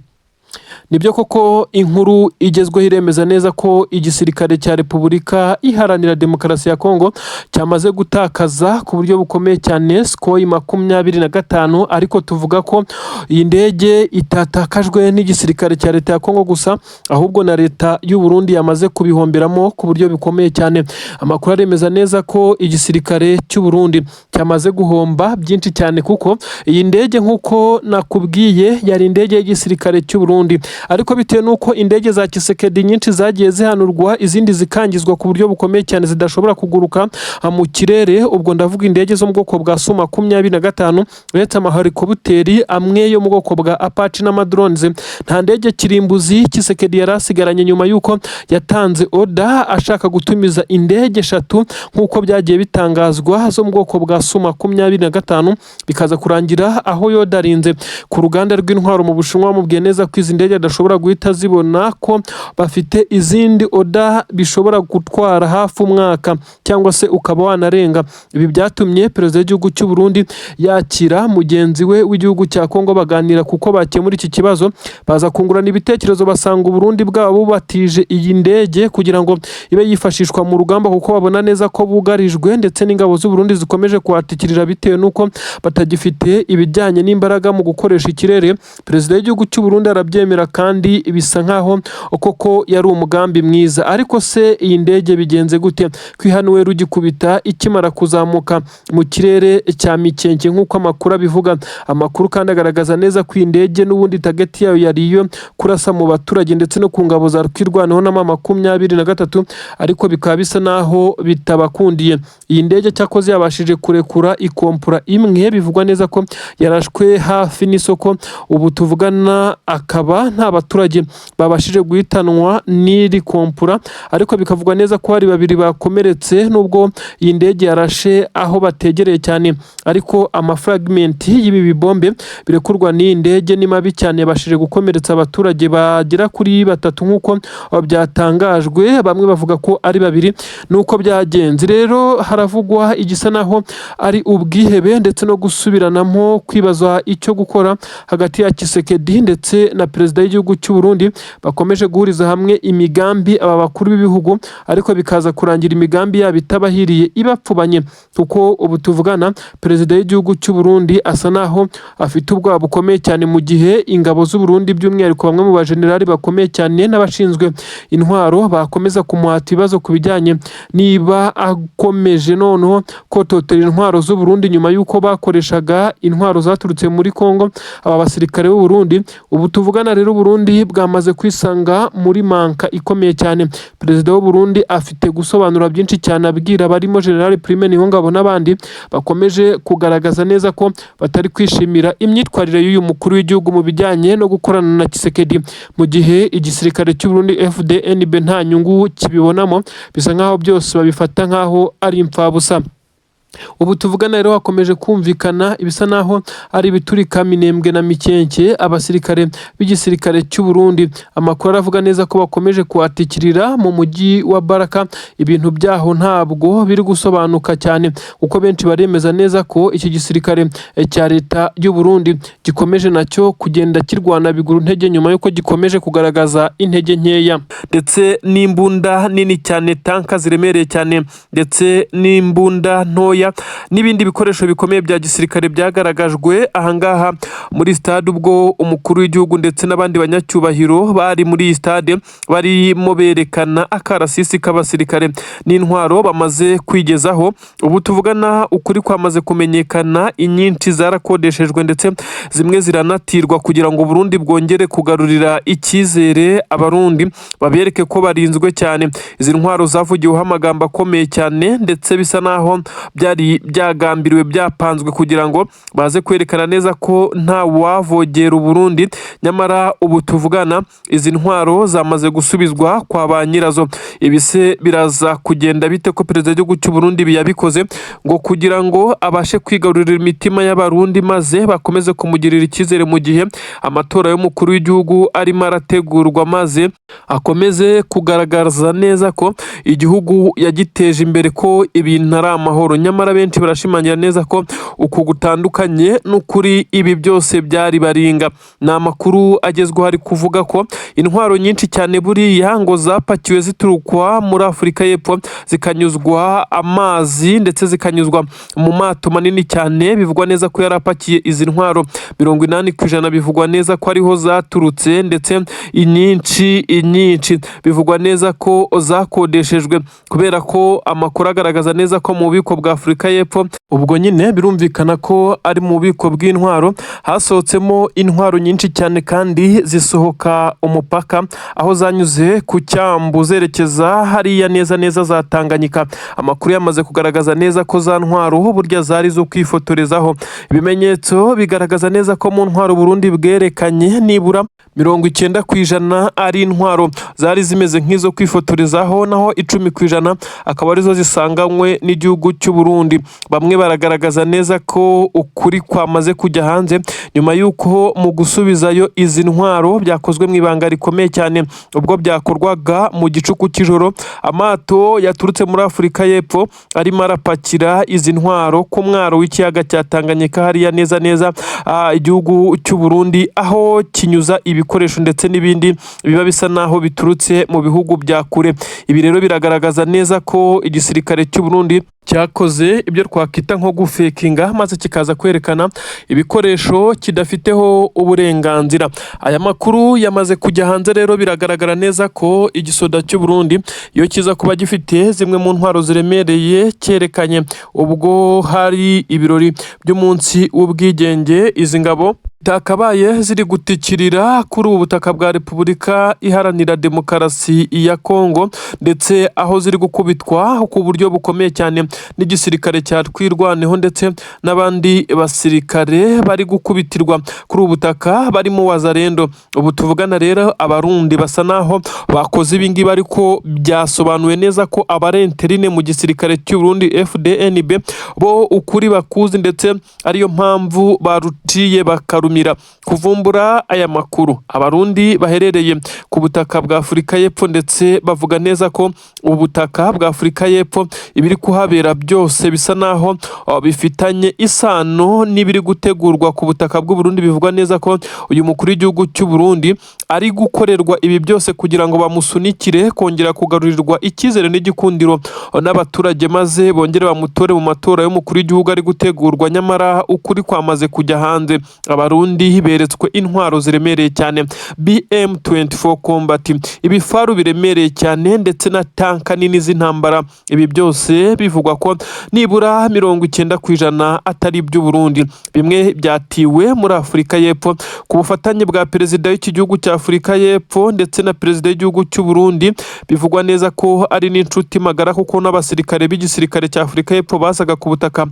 Nibyo koko, inkuru igezweho iremeza neza ko igisirikare cya Repubulika Iharanira Demokarasi ya Kongo cyamaze gutakaza ku buryo bukomeye cyane Sukhoi 25. Ariko tuvuga ko iyi ndege itatakajwe n'igisirikare cya leta ya Kongo gusa, ahubwo na leta y'u Burundi yamaze kubihomberamo ku buryo bukomeye cyane. Amakuru aremeza neza ko igisirikare cy'u Burundi cyamaze guhomba byinshi cyane, kuko iyi ndege, nk'uko nakubwiye, yari indege y'igisirikare cy'u Burundi, ariko bitewe n'uko indege za Tshisekedi nyinshi zagiye zihanurwa, izindi zikangizwa ku buryo bukomeye cyane, zidashobora kuguruka mu kirere. Ubwo ndavuga indege zo mu bwoko bwa Su 25, uretse amahelikopteri amwe yo mu bwoko bwa Apache n'amadrones, nta ndege kirimbuzi Tshisekedi yari asigaranye nyuma y'uko yatanze order ashaka gutumiza indege eshatu nk'uko byagiye bitangazwa zo mu bwoko bwa Su 25, bikaza kurangira aho yodarinze ku ruganda rw'intwaro mu Bushinwa bamubwiye neza ko izi ndege adashobora guhita zibona, ko bafite izindi order bishobora gutwara hafi umwaka cyangwa se ukaba wanarenga. Ibi byatumye perezida w'igihugu cy'u Burundi yakira mugenzi we w'igihugu cya Kongo, baganira kuko bakemura iki kibazo, baza kungurana ibitekerezo, basanga Uburundi bwabo bubatije iyi ndege kugira ngo ibe yifashishwa mu rugamba, kuko babona neza ko bugarijwe ndetse n'ingabo z'u Burundi zikomeje kuhatikirira bitewe n'uko batagifite ibijyanye n'imbaraga mu gukoresha ikirere. Perezida w'igihugu cy'u Burundi arabyemera, kandi bisa nkaho koko yari umugambi mwiza. Ariko se iyi ndege bigenze gute kwihanuwe rugikubita ikimara kuzamuka mu kirere cya Mikenke nk'uko amakuru abivuga? Amakuru kandi agaragaza neza ko iyi ndege n'ubundi target yayo yari iyo kurasa mu baturage ndetse no ku ngabo za Twirwaneho na M23, ariko bikaba bisa naho bitabakundiye. Iyi ndege cyakoze yabashije kurekura ikompura imwe, bivugwa neza ko yarashwe hafi n'isoko. Ubu tuvugana akaba nta baturage babashije guhitanwa n'iri kompura, ariko bikavugwa neza ko hari babiri bakomeretse, nubwo iyi ndege yarashe aho bategereye cyane. Ariko amafragment y'ibi bibombe birekurwa n'iyi ndege ni mabi cyane, yabashije gukomeretsa abaturage bagera kuri batatu nk'uko byatangajwe, bamwe bavuga ko ari babiri. Nuko byagenze rero, haravugwa igisa naho ari ubwihebe ndetse no gusubiranamo, kwibaza icyo gukora hagati ya Tshisekedi ndetse na perezida w'igihugu cy'u Burundi. Bakomeje guhuriza hamwe imigambi aba bakuru b'ibihugu, ariko bikaza kurangira imigambi yabo itabahiriye, ibapfubanye, kuko ubu tuvugana perezida w'igihugu cy'u Burundi asa naho afite ubwoba bukomeye cyane, mu gihe ingabo z'u Burundi, by'umwihariko bamwe mu bajenerali bakomeye cyane n'abashinzwe intwaro, bakomeza kumuhata ibibazo ku bijyanye niba akomeje noneho kototera intwaro z'u Burundi nyuma y'uko bakoreshaga intwaro zaturutse muri Kongo aba basirikare b'u Burundi. Ubu tuvugana rero, Burundi bwamaze kwisanga muri manka ikomeye cyane. Perezida w'u Burundi afite gusobanura byinshi cyane abwira abarimo General Prime Niyongabo n'abandi bakomeje kugaragaza neza ko batari kwishimira imyitwarire y'uyu mukuru w'igihugu mu bijyanye no gukorana na Tshisekedi, mu gihe igisirikare cy'u Burundi FDNB nta nyungu kibibonamo, bisa nkaho byose babifata nkaho ari imfabusa. Ubu tuvugana rero hakomeje kumvikana ibisa naho ari ibiturika Minembwe na Mikenke. Abasirikare b'igisirikare cy'u Burundi, amakuru aravuga neza ko bakomeje kuhatikirira mu mujyi wa Baraka. Ibintu byaho ntabwo biri gusobanuka cyane, kuko benshi baremeza neza ko iki gisirikare cya leta y'u Burundi gikomeje nacyo kugenda kirwana biguru ntege, nyuma y'uko gikomeje kugaragaza intege nkeya, ndetse n'imbunda nini cyane, tanka ziremereye cyane, ndetse n'imbunda ntoya n'ibindi bikoresho bikomeye bya gisirikare byagaragajwe ahangaha muri stade, ubwo umukuru w'igihugu ndetse n'abandi banyacyubahiro bari muri iyi stade barimo berekana akarasisi k'abasirikare n'intwaro bamaze kwigezaho. Ubu tuvugana ukuri kwamaze kumenyekana, inyinshi zarakodeshejwe ndetse zimwe ziranatirwa kugira ngo Burundi bwongere kugarurira icyizere Abarundi, babereke ko barinzwe cyane. Izi ntwaro zavugiweho amagambo akomeye cyane, ndetse bisa naho byari Byari byagambiriwe, byapanzwe kugira ngo baze kwerekana neza ko nta wavogera Uburundi. Nyamara ubu tuvugana izi ntwaro zamaze gusubizwa kwa ba nyirazo. Ibi se biraza kugenda bite, ko perezida w'igihugu cy'u Burundi yabikoze ngo kugira ngo abashe kwigarurira imitima y'Abarundi, maze bakomeze kumugirira icyizere mu gihe amatora y'umukuru w'igihugu arimo arategurwa, maze akomeze kugaragaza neza ko igihugu yagiteje imbere, ko ibintu ari amahoro? Nyamara benshi barashimangira neza ko uku gutandukanye n'ukuri, ibi byose byari baringa. Ni amakuru agezweho ari kuvuga ko intwaro nyinshi cyane buriya ngo zapakiwe ziturukwa muri Afurika y'Epfo, zikanyuzwa amazi ndetse zikanyuzwa mu mato manini cyane. Bivugwa neza ko yari apakiye izi ntwaro, 80% bivugwa neza ko ariho zaturutse, ndetse inyinshi bivugwa neza ko zakodeshejwe, kubera ko amakuru agaragaza neza ko mu bubiko bwa Afurika y'Epfo, ubwo nyine birumvikana ko ari mu bubiko bw'intwaro, hasohotsemo intwaro nyinshi cyane, kandi zisohoka umupaka aho zanyuze ku cyambu zerekeza hariya neza neza za Tanganyika. Amakuru yamaze kugaragaza neza ko za ntwaro burya zari zo kwifotorezaho. Ibimenyetso bigaragaza neza ko mu ntwaro Burundi bwerekanye, nibura 90% ari intwaro zari zimeze nk'izo kwifotorezaho, naho 10% akaba arizo zisanganywe n'igihugu cy'u Burundi. Bamwe baragaragaza neza ko ukuri kwamaze kujya hanze nyuma y'uko mu gusubizayo izi ntwaro byakozwe mu ibanga rikomeye cyane, ubwo byakorwaga mu gicuku cy'ijoro, amato yaturutse muri Afurika y'Epfo arimo arapakira izi ntwaro ku mwaro w'ikiyaga cya Tanganyika, hariya neza neza igihugu cy'u Burundi aho kinyuza ibikoresho ndetse n'ibindi biba bisa naho biturutse mu bihugu bya kure. Ibi rero biragaragaza neza ko igisirikare cy'u Burundi cyakoze ibyo twakwita nko gufekinga, maze kikaza kwerekana ibikoresho kidafiteho uburenganzira. Aya makuru yamaze kujya hanze rero, biragaragara neza ko igisoda cy'u Burundi, iyo kiza kuba gifite zimwe mu ntwaro ziremereye cyerekanye ubwo hari ibirori by'umunsi w'ubwigenge, izi ngabo zitakabaye ziri gutikirira kuri ubu butaka bwa Repubulika Iharanira Demokarasi ya Kongo, ndetse aho ziri gukubitwa ku buryo bukomeye cyane n'igisirikare cya Twirwaneho, ndetse n'abandi basirikare bari gukubitirwa kuri ubu butaka barimo Wazalendo. Ubu tuvugana rero, Abarundi basa naho bakoze ibi ngibi, ariko byasobanuwe neza ko abarenterine mu gisirikare cy'u Burundi FDNB bo ukuri bakuzi, ndetse ariyo mpamvu baruciye bakarumira. Kuvumbura aya makuru, Abarundi baherereye ku butaka bwa Afurika y'Epfo, ndetse bavuga neza ko ubutaka bwa Afurika y'Epfo ibiri kuhabera byose bisa naho bifitanye isano n'ibiri gutegurwa ku butaka bw'u Burundi. Bivugwa neza ko uyu mukuru w'igihugu cy'u Burundi ari gukorerwa ibi byose kugira ngo bamusunikire kongera kugarurirwa icyizere n'igikundiro n'abaturage, maze bongere bamutore mu matora y'umukuru w'igihugu ari gutegurwa. Nyamara ukuri kwamaze kujya hanze, Abarundi beretswe intwaro ziremereye cyane, BM24 Combat, ibifaru biremereye cyane, ndetse na tanka nini z'intambara. Ibi byose bivugwa ko nibura 90% atari iby'u Burundi. Bimwe byatiwe muri Afurika y'Epfo ku bufatanye bwa perezida w'iki gihugu cya Afurika y'Epfo ndetse na perezida w'igihugu cy'u Burundi, bivugwa neza ko ari n'inshuti magara, kuko n'abasirikare b'igisirikare cya Afurika y'Epfo bazaga ku butaka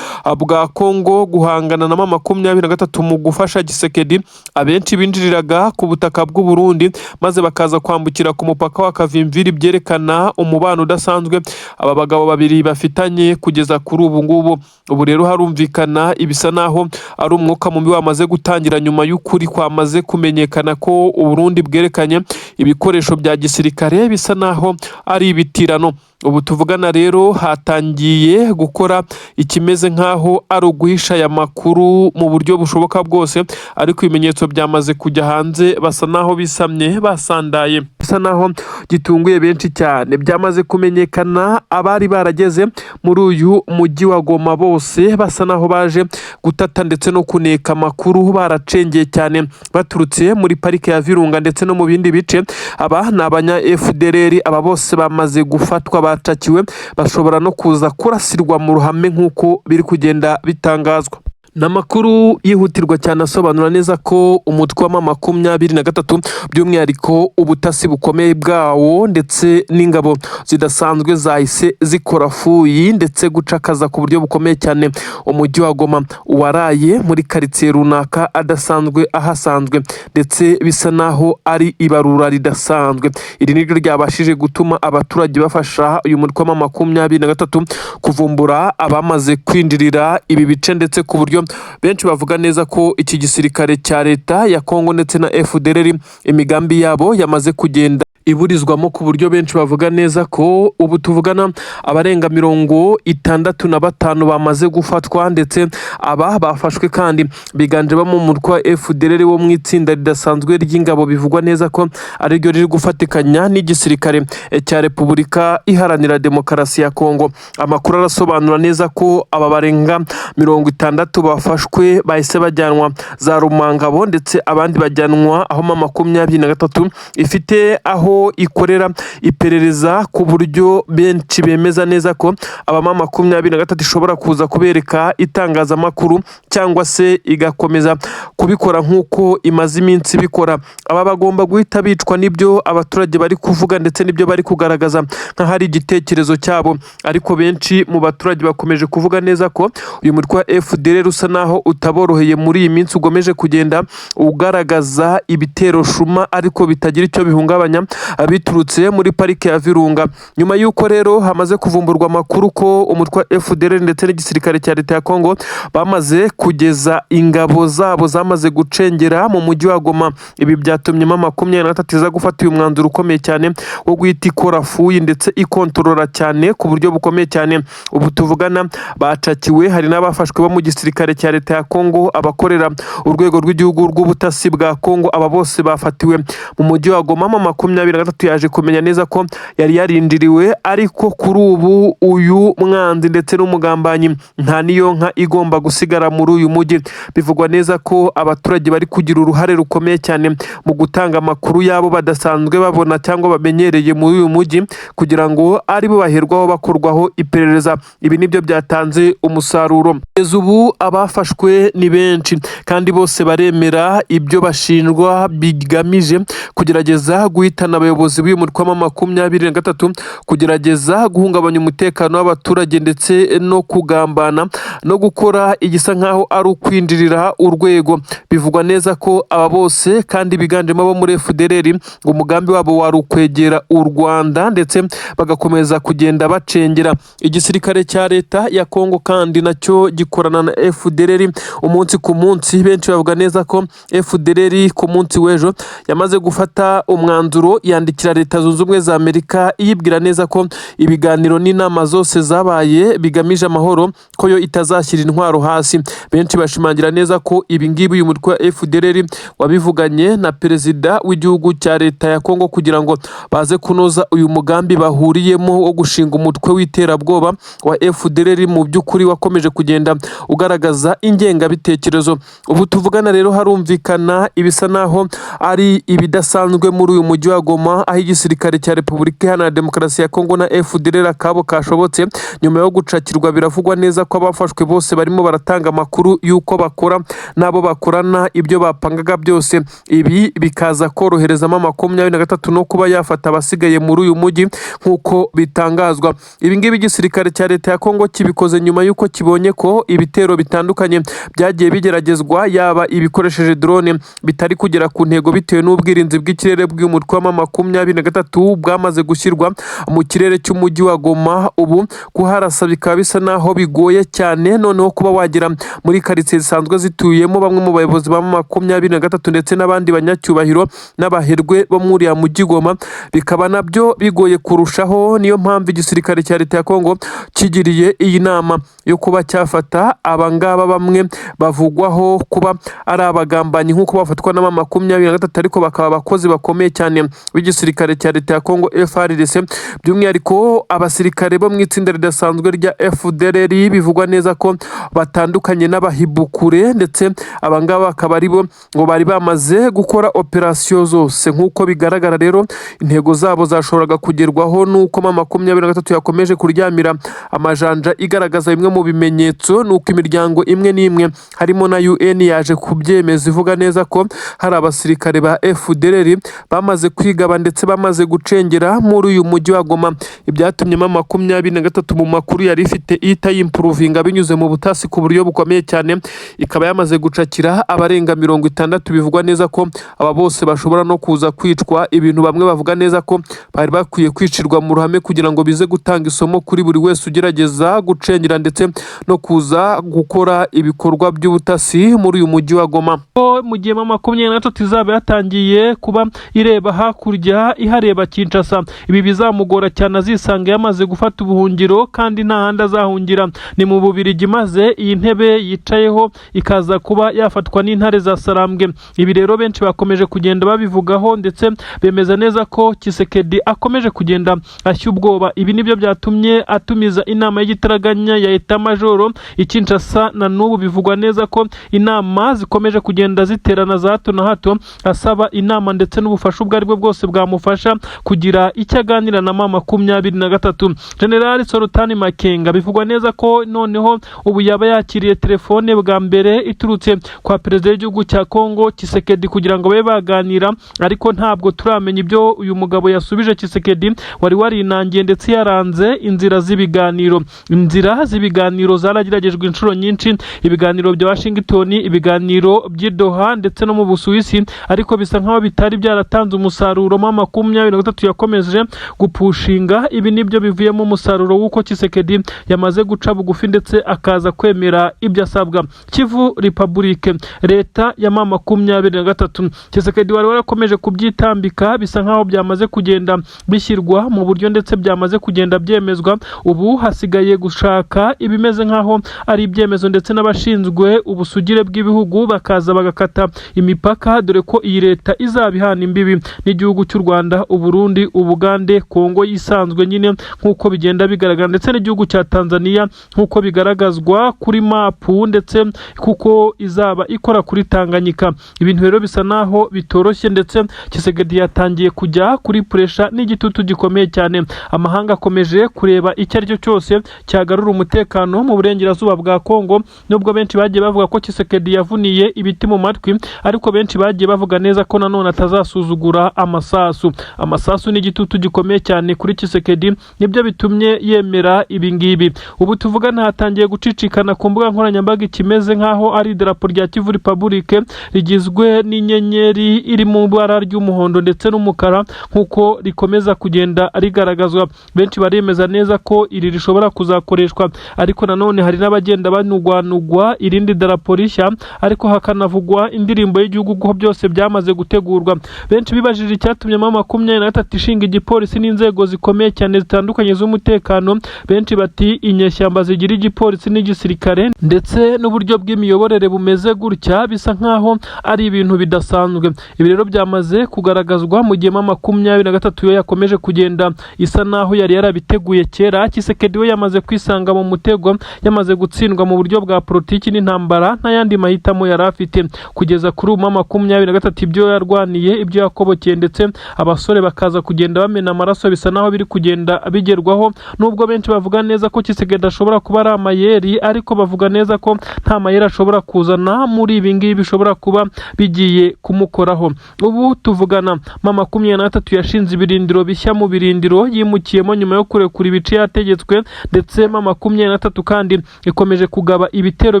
bwa Kongo guhangana na M23 mu gufasha Tshisekedi, abenshi binjiriraga ku butaka bw'u Burundi maze bakaza kwambukira ku mupaka wa Kavimviri, byerekana umubano udasanzwe aba bagabo babiri bafitanye kugeza kuri ubu ngubu. Ubu rero harumvikana ibisa naho ari umwuka mubi wamaze gutangira nyuma y'ukuri kwamaze kumenyekana ko Uburundi bwerekanye ibikoresho bya gisirikare bisa naho ari ibitirano. Ubu tuvugana rero hatangiye gukora ikimeze nk'aho ari uguhisha aya makuru mu buryo bushoboka bwose, ariko ibimenyetso byamaze kujya hanze, basa naho bisamye basandaye, bisa naho gitunguye benshi cyane. Byamaze kumenyekana, abari barageze muri uyu mujyi wa Goma bose basa naho baje gutata ndetse no kuneka amakuru, baracengeye cyane baturutse muri parike ya Virunga ndetse no mu bindi bice. Aba ni abanya FDLR, aba bose bamaze gufatwa, bacakiwe, bashobora no kuza kurasirwa mu ruhame nk'uko biri kugenda bitangazwa. Ni amakuru yihutirwa cyane asobanura neza ko umutwe wa M23, by'umwihariko ubutasi bukomeye bwawo ndetse n'ingabo zidasanzwe, zahise zikora fouille ndetse gucakaza ku buryo bukomeye cyane umujyi wa Goma, waraye muri karitsiye runaka adasanzwe ahasanzwe, ndetse bisa naho ari ibarura ridasanzwe. Iri niryo ryabashije gutuma abaturage bafasha uyu mutwe wa M23 kuvumbura abamaze kwinjirira ibi bice, ndetse ku buryo benshi bavuga neza ko iki gisirikare cya leta ya Kongo ndetse na FDLR imigambi yabo yamaze kugenda iburizwamo, ku buryo benshi bavuga neza ko ubu tuvugana abarenga 65 bamaze gufatwa. Ndetse aba bafashwe kandi biganjemo mu mutwe wa FDLR wo mu itsinda ridasanzwe ry'ingabo, bivugwa neza ko ariryo riri gufatikanya n'igisirikare cya Repubulika Iharanira Demokarasi ya Kongo. Amakuru arasobanura neza ko aba barenga 60 bafashwe bahise bajyanwa za Rumangabo, ndetse abandi bajyanwa aho M23 ifite aho ikorera iperereza, ku buryo benshi bemeza neza ko aba M23 ishobora kuza kubereka itangazamakuru cyangwa se igakomeza kubikora nk'uko imaze iminsi ibikora. Aba bagomba guhita bicwa, n'ibyo abaturage bari kuvuga ndetse n'ibyo bari kugaragaza nk'ahari igitekerezo cyabo. Ariko benshi mu baturage bakomeje kuvuga neza ko uyu mutwe wa FDLR usa naho utaboroheye muri iyi minsi, ugomeje kugenda ugaragaza ibitero shuma ariko bitagira icyo bihungabanya biturutse muri parike ya Virunga. Nyuma y'uko rero hamaze kuvumburwa amakuru ko umutwe wa FDLR ndetse n'igisirikare cya leta ya Kongo bamaze kugeza ingabo zabo zamaze gucengera mu mujyi wa Goma, ibi byatumye M23 iza gufata uyu mwanzuro ukomeye cyane wo guhita ikora fouille ndetse ikontorora cyane ku buryo bukomeye cyane. Ubu tuvugana bacakiwe, hari n'abafashwe bo mu gisirikare cya leta ya Kongo, abakorera urwego rw'igihugu rw'ubutasi bwa Kongo. Aba bose bafatiwe mu mujyi wa Goma. M23 yaje kumenya neza ko yari yarindiriwe, ariko kuri ubu uyu mwanzi ndetse n'umugambanyi nta niyo nka igomba gusigara muri uyu mujyi. Bivugwa neza ko abaturage bari kugira uruhare rukomeye cyane mu gutanga amakuru yabo badasanzwe babona cyangwa bamenyereye muri uyu mujyi, kugira ngo aribo baherwaho bakorwaho iperereza. Ibi nibyo byatanze umusaruro. Kugeza ubu abafashwe ni benshi kandi bose baremera ibyo bashinjwa bigamije kugerageza guhitana abayobozi b'uyu mutwe wa M23, kugerageza guhungabanya umutekano w'abaturage, ndetse no kugambana no gukora igisa nk'aho ari ukwinjirira urwego. Bivugwa neza ko aba bose kandi biganjemo abo muri FDLR, ngo umugambi wabo wari ukwegera u Rwanda ndetse bagakomeza kugenda bacengera igisirikare cya leta ya Kongo, kandi nacyo gikorana na FDLR umunsi ku munsi. Benshi bavuga neza ko FDLR ku munsi w'ejo yamaze gufata umwanzuro, yandikira Leta Zunze Ubumwe za Amerika iyibwira neza ko ibiganiro n'inama zose zabaye bigamije amahoro, ko yo itazashyira intwaro hasi. Benshi bashimangira neza ko ibi ngibi uyu mutwe wa FDLR wabivuganye na perezida w'igihugu cya leta ya Kongo kugira ngo baze kunoza uyu mugambi bahuriyemo wo gushinga umutwe w'iterabwoba wa FDLR, mu by'ukuri wakomeje kugenda ugaragaza ingengabitekerezo. Ubu tuvugana rero harumvikana ibisa naho ari ibidasanzwe muri uyu mujyi wa Goma, aho igisirikare cya Repubulika Iharanira Demokarasi ya Kongo na FDLR akabo kashobotse nyuma yo gucakirwa. Biravugwa neza ko abafashwe bose barimo baratanga amakuru y'uko bakora n'abo bakorana, ibyo bapangaga byose. Ibi bikaza koroherezamo M23 no kuba yafata abasigaye muri uyu mujyi nk'uko bitangazwa. Ibi ngibi igisirikare cya leta ya Kongo kibikoze nyuma y'uko kibonye ko ibitero bitandukanye byagiye bigeragezwa, yaba ibikoresheje drone, bitari kugera ku ntego bitewe n'ubwirinzi bw'ikirere bw'umutwe wa M23 bwamaze gushyirwa mu kirere cy'umujyi wa Goma. Ubu kuharasa bikaba bisa naho bigoye cyane. Noneho kuba wagera muri karitsiye zisanzwe zituyemo bamwe mu bayobozi ba M23 ndetse n'abandi banyacyubahiro n'abaherwe bo muri uriya mujyi Goma bikaba nabyo bigoye kurushaho. Niyo mpamvu igisirikare cya leta ya Kongo kigiriye iyi nama yo kuba cyafata abangaba bamwe bavugwaho kuba ari abagambanyi nk'uko bafatwa na M23, ariko bakaba abakozi bakomeye cyane b'igisirikare cya leta ya Kongo. b'igisirikare cya leta ya Kongo FARDC, by'umwihariko abasirikare bo mu itsinda ridasanzwe rya FDLR, bivugwa neza ko batandukanye n'abahibukure, ndetse abangaba bakaba ari bo ngo bari bamaze gukora operasiyo zose. Nk'uko bigaragara rero, intego zabo zashoboraga kugerwaho n'uko M23 yakomeje kuryamira amajanja, igaragaza bimwe mu bimenyetso. Nuko imiryango imwe n'imwe harimo na UN yaje kubyemeza, ivuga neza ko hari abasirikare ba FDLR bamaze kwigaba ndetse bamaze gucengera muri uyu mujyi wa Goma, ibyatumye M23 mu makuru yari ifite ihita yimprovinga binyuze mu butasi ku buryo bukomeye cyane, ikaba yamaze gucakira abarenga 60. Bivugwa neza ko aba bose bashobora no kuza kwicwa, ibintu bamwe bavuga neza ko bari bakwiye kwicirwa mu ruhame kugira ngo bize gutanga isomo kuri buri wese ugerageza gucengera ndetse no kuza gukora ibikorwa by'ubutasi muri uyu mujyi wa Goma. Mu gihe M23 izaba yatangiye kuba ireba hakurya, ihareba Kinshasa, ibi bizamugora cyane, azisanga yamaze gufata ubuhungiro kandi nta handi azahungira, ni mu Bubirigi, maze iyi ntebe yicayeho ikaza kuba yafatwa n'intare za Sarambwe. Ibi rero benshi bakomeje kugenda babivugaho, ndetse bemeza neza ko Tshisekedi akomeje kugenda ashya ubwoba. Ibi nibyo byatumye atumiza inama y'igitaraganya ya état-major i Kinshasa. Na n'ubu bivugwa neza ko inama zikomeje kugenda ziterana za hato na hato, asaba inama ndetse n'ubufasha ubwo aribwo bwose bwamufasha kugira icyo aganira na M23. General Sultani Makenga bivugwa neza ko noneho ubu yaba yakiriye telefone bwa mbere iturutse kwa perezida w'igihugu cya Kongo Tshisekedi kugira ngo babe baganira, ariko ntabwo turamenya ibyo uyu mugabo yasubije Tshisekedi wari warinangiye ndetse yaranze inzira z'ibiganiro. Inzira z'ibiganiro zarageragejwe inshuro nyinshi, ibiganiro bya Washington, ibiganiro by'i Doha ndetse no mu Busuwisi, ariko bisa nkaho bitari byaratanze umusaruro. M23 yakomeje gupushinga, ibi nibyo bivuyemo umusaruro w'uko Tshisekedi yamaze guca bugufi ndetse akaza kwemera ibyo asabwa. Kivu Republic, leta ya M23, Tshisekedi wari warakomeje kubyitambika, bisa nkaho byamaze kugenda bishyirwa mu buryo ndetse byamaze kugenda byemezwa. Ubu hasigaye gushaka ibimeze nkaho ari ibyemezo ndetse n'abashinzwe ubusugire bw'ibihugu bakaza bagakata imipaka, dore ko iyi leta izaba ihana imbibi n'igihugu cy'u Rwanda, Uburundi, Ubugande, Kongo yisanzwe nyine nk'uko bigenda bigaragara, ndetse n'igihugu cya Tanzania nk'uko bigaragazwa kuri mapu, ndetse kuko izaba ikora kuri Tanganyika. Ibintu rero bisa naho bitoroshye, ndetse Tshisekedi yatangiye kujya kuri pressure n'igitutu gikomeye cyane. Amahanga akomeje kureba icyo ari cyo cyose cyagarura umutekano mu burengerazuba bwa Kongo. Nubwo benshi bagiye bavuga ko Tshisekedi yavuniye ibiti mu matwi, ariko benshi bagiye bavuga neza ko nanone atazasuzugura amasasu. Amasasu n'igitutu gikomeye cyane kuri Tshisekedi nibyo bitumye yemera ibi ngibi. Ubu tuvugana hatangiye gucicikana ku mbuga nkoranyambaga ikimeze nk'aho ari idarapo rya Kivu Republic rigizwe n'inyenyeri iri mu ibara ry'umuhondo ndetse n'umukara, nk'uko rikomeza kugenda rigaragazwa. Benshi baremeza neza ko iri rishobora kuzakoreshwa, ariko nanone hari n'abagenda banugwanugwa irindi darapo rishya, ariko hakanavugwa indirimbo y'igihugu, ko byose byamaze gutegurwa. Benshi bibajije icyatumye M23 ishinga igipolisi n'inzego zikomeye cyane zitandukanye z'umutekano. Benshi bati inyeshyamba zigira igipolisi n'igisirikare ndetse n'uburyo bw'imiyoborere bumeze gutya, bisa nkaho ari ibintu bidasanzwe. Ibi rero byamaze kugaragazwa mu gihe M23 yo yakomeje kugenda isa naho yari yarabiteguye kera. Tshisekedi we yamaze kwisanga mu mutego, yamaze gutsindwa mu buryo bwa politiki n'intambara, nta yandi mahitamo yari afite. Kugeza kuri ubu M23 ibyo yarwaniye, ibyo yakobokeye, ndetse abasore bakaza kugenda bamena amaraso, bisa naho biri kugenda bigerwaho. Nubwo benshi bavuga neza ko Tshisekedi ashobora kuba ari amayeri, ariko bavuga neza ko nta mayeri ashobora kuzana muri ibi ngibi bishobora kuba bigiye kumukoraho. Ubu tuvugana M23 yashinze ibirindiro bishya mu birindiro yimukiyemo nyuma yo kurekura ibice yategetswe, ndetse M23 kandi ikomeje kugaba ibitero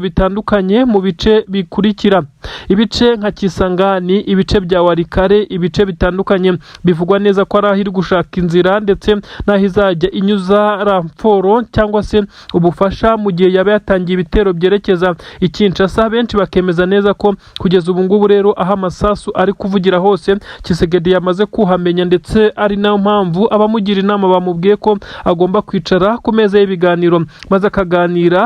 bitandukanye mu bice bikurikira: ibice nka Kisangani, ibice bya Walikale, ibice bitandukanye bivugwa neza ko ari aho iri gushaka inzira ndetse n'aho izajya inyuza renfort cyangwa se ubufasha mu gihe yaba yatangiye ibitero byerekeza i Kinshasa. Benshi bakemeza neza ko kugeza ubu ngubu rero aho amasasu ari kuvugira hose Tshisekedi yamaze kuhamenya, ndetse ari nayo mpamvu abamugira inama bamubwiye ko agomba kwicara ku meza y'ibiganiro maze akaganira.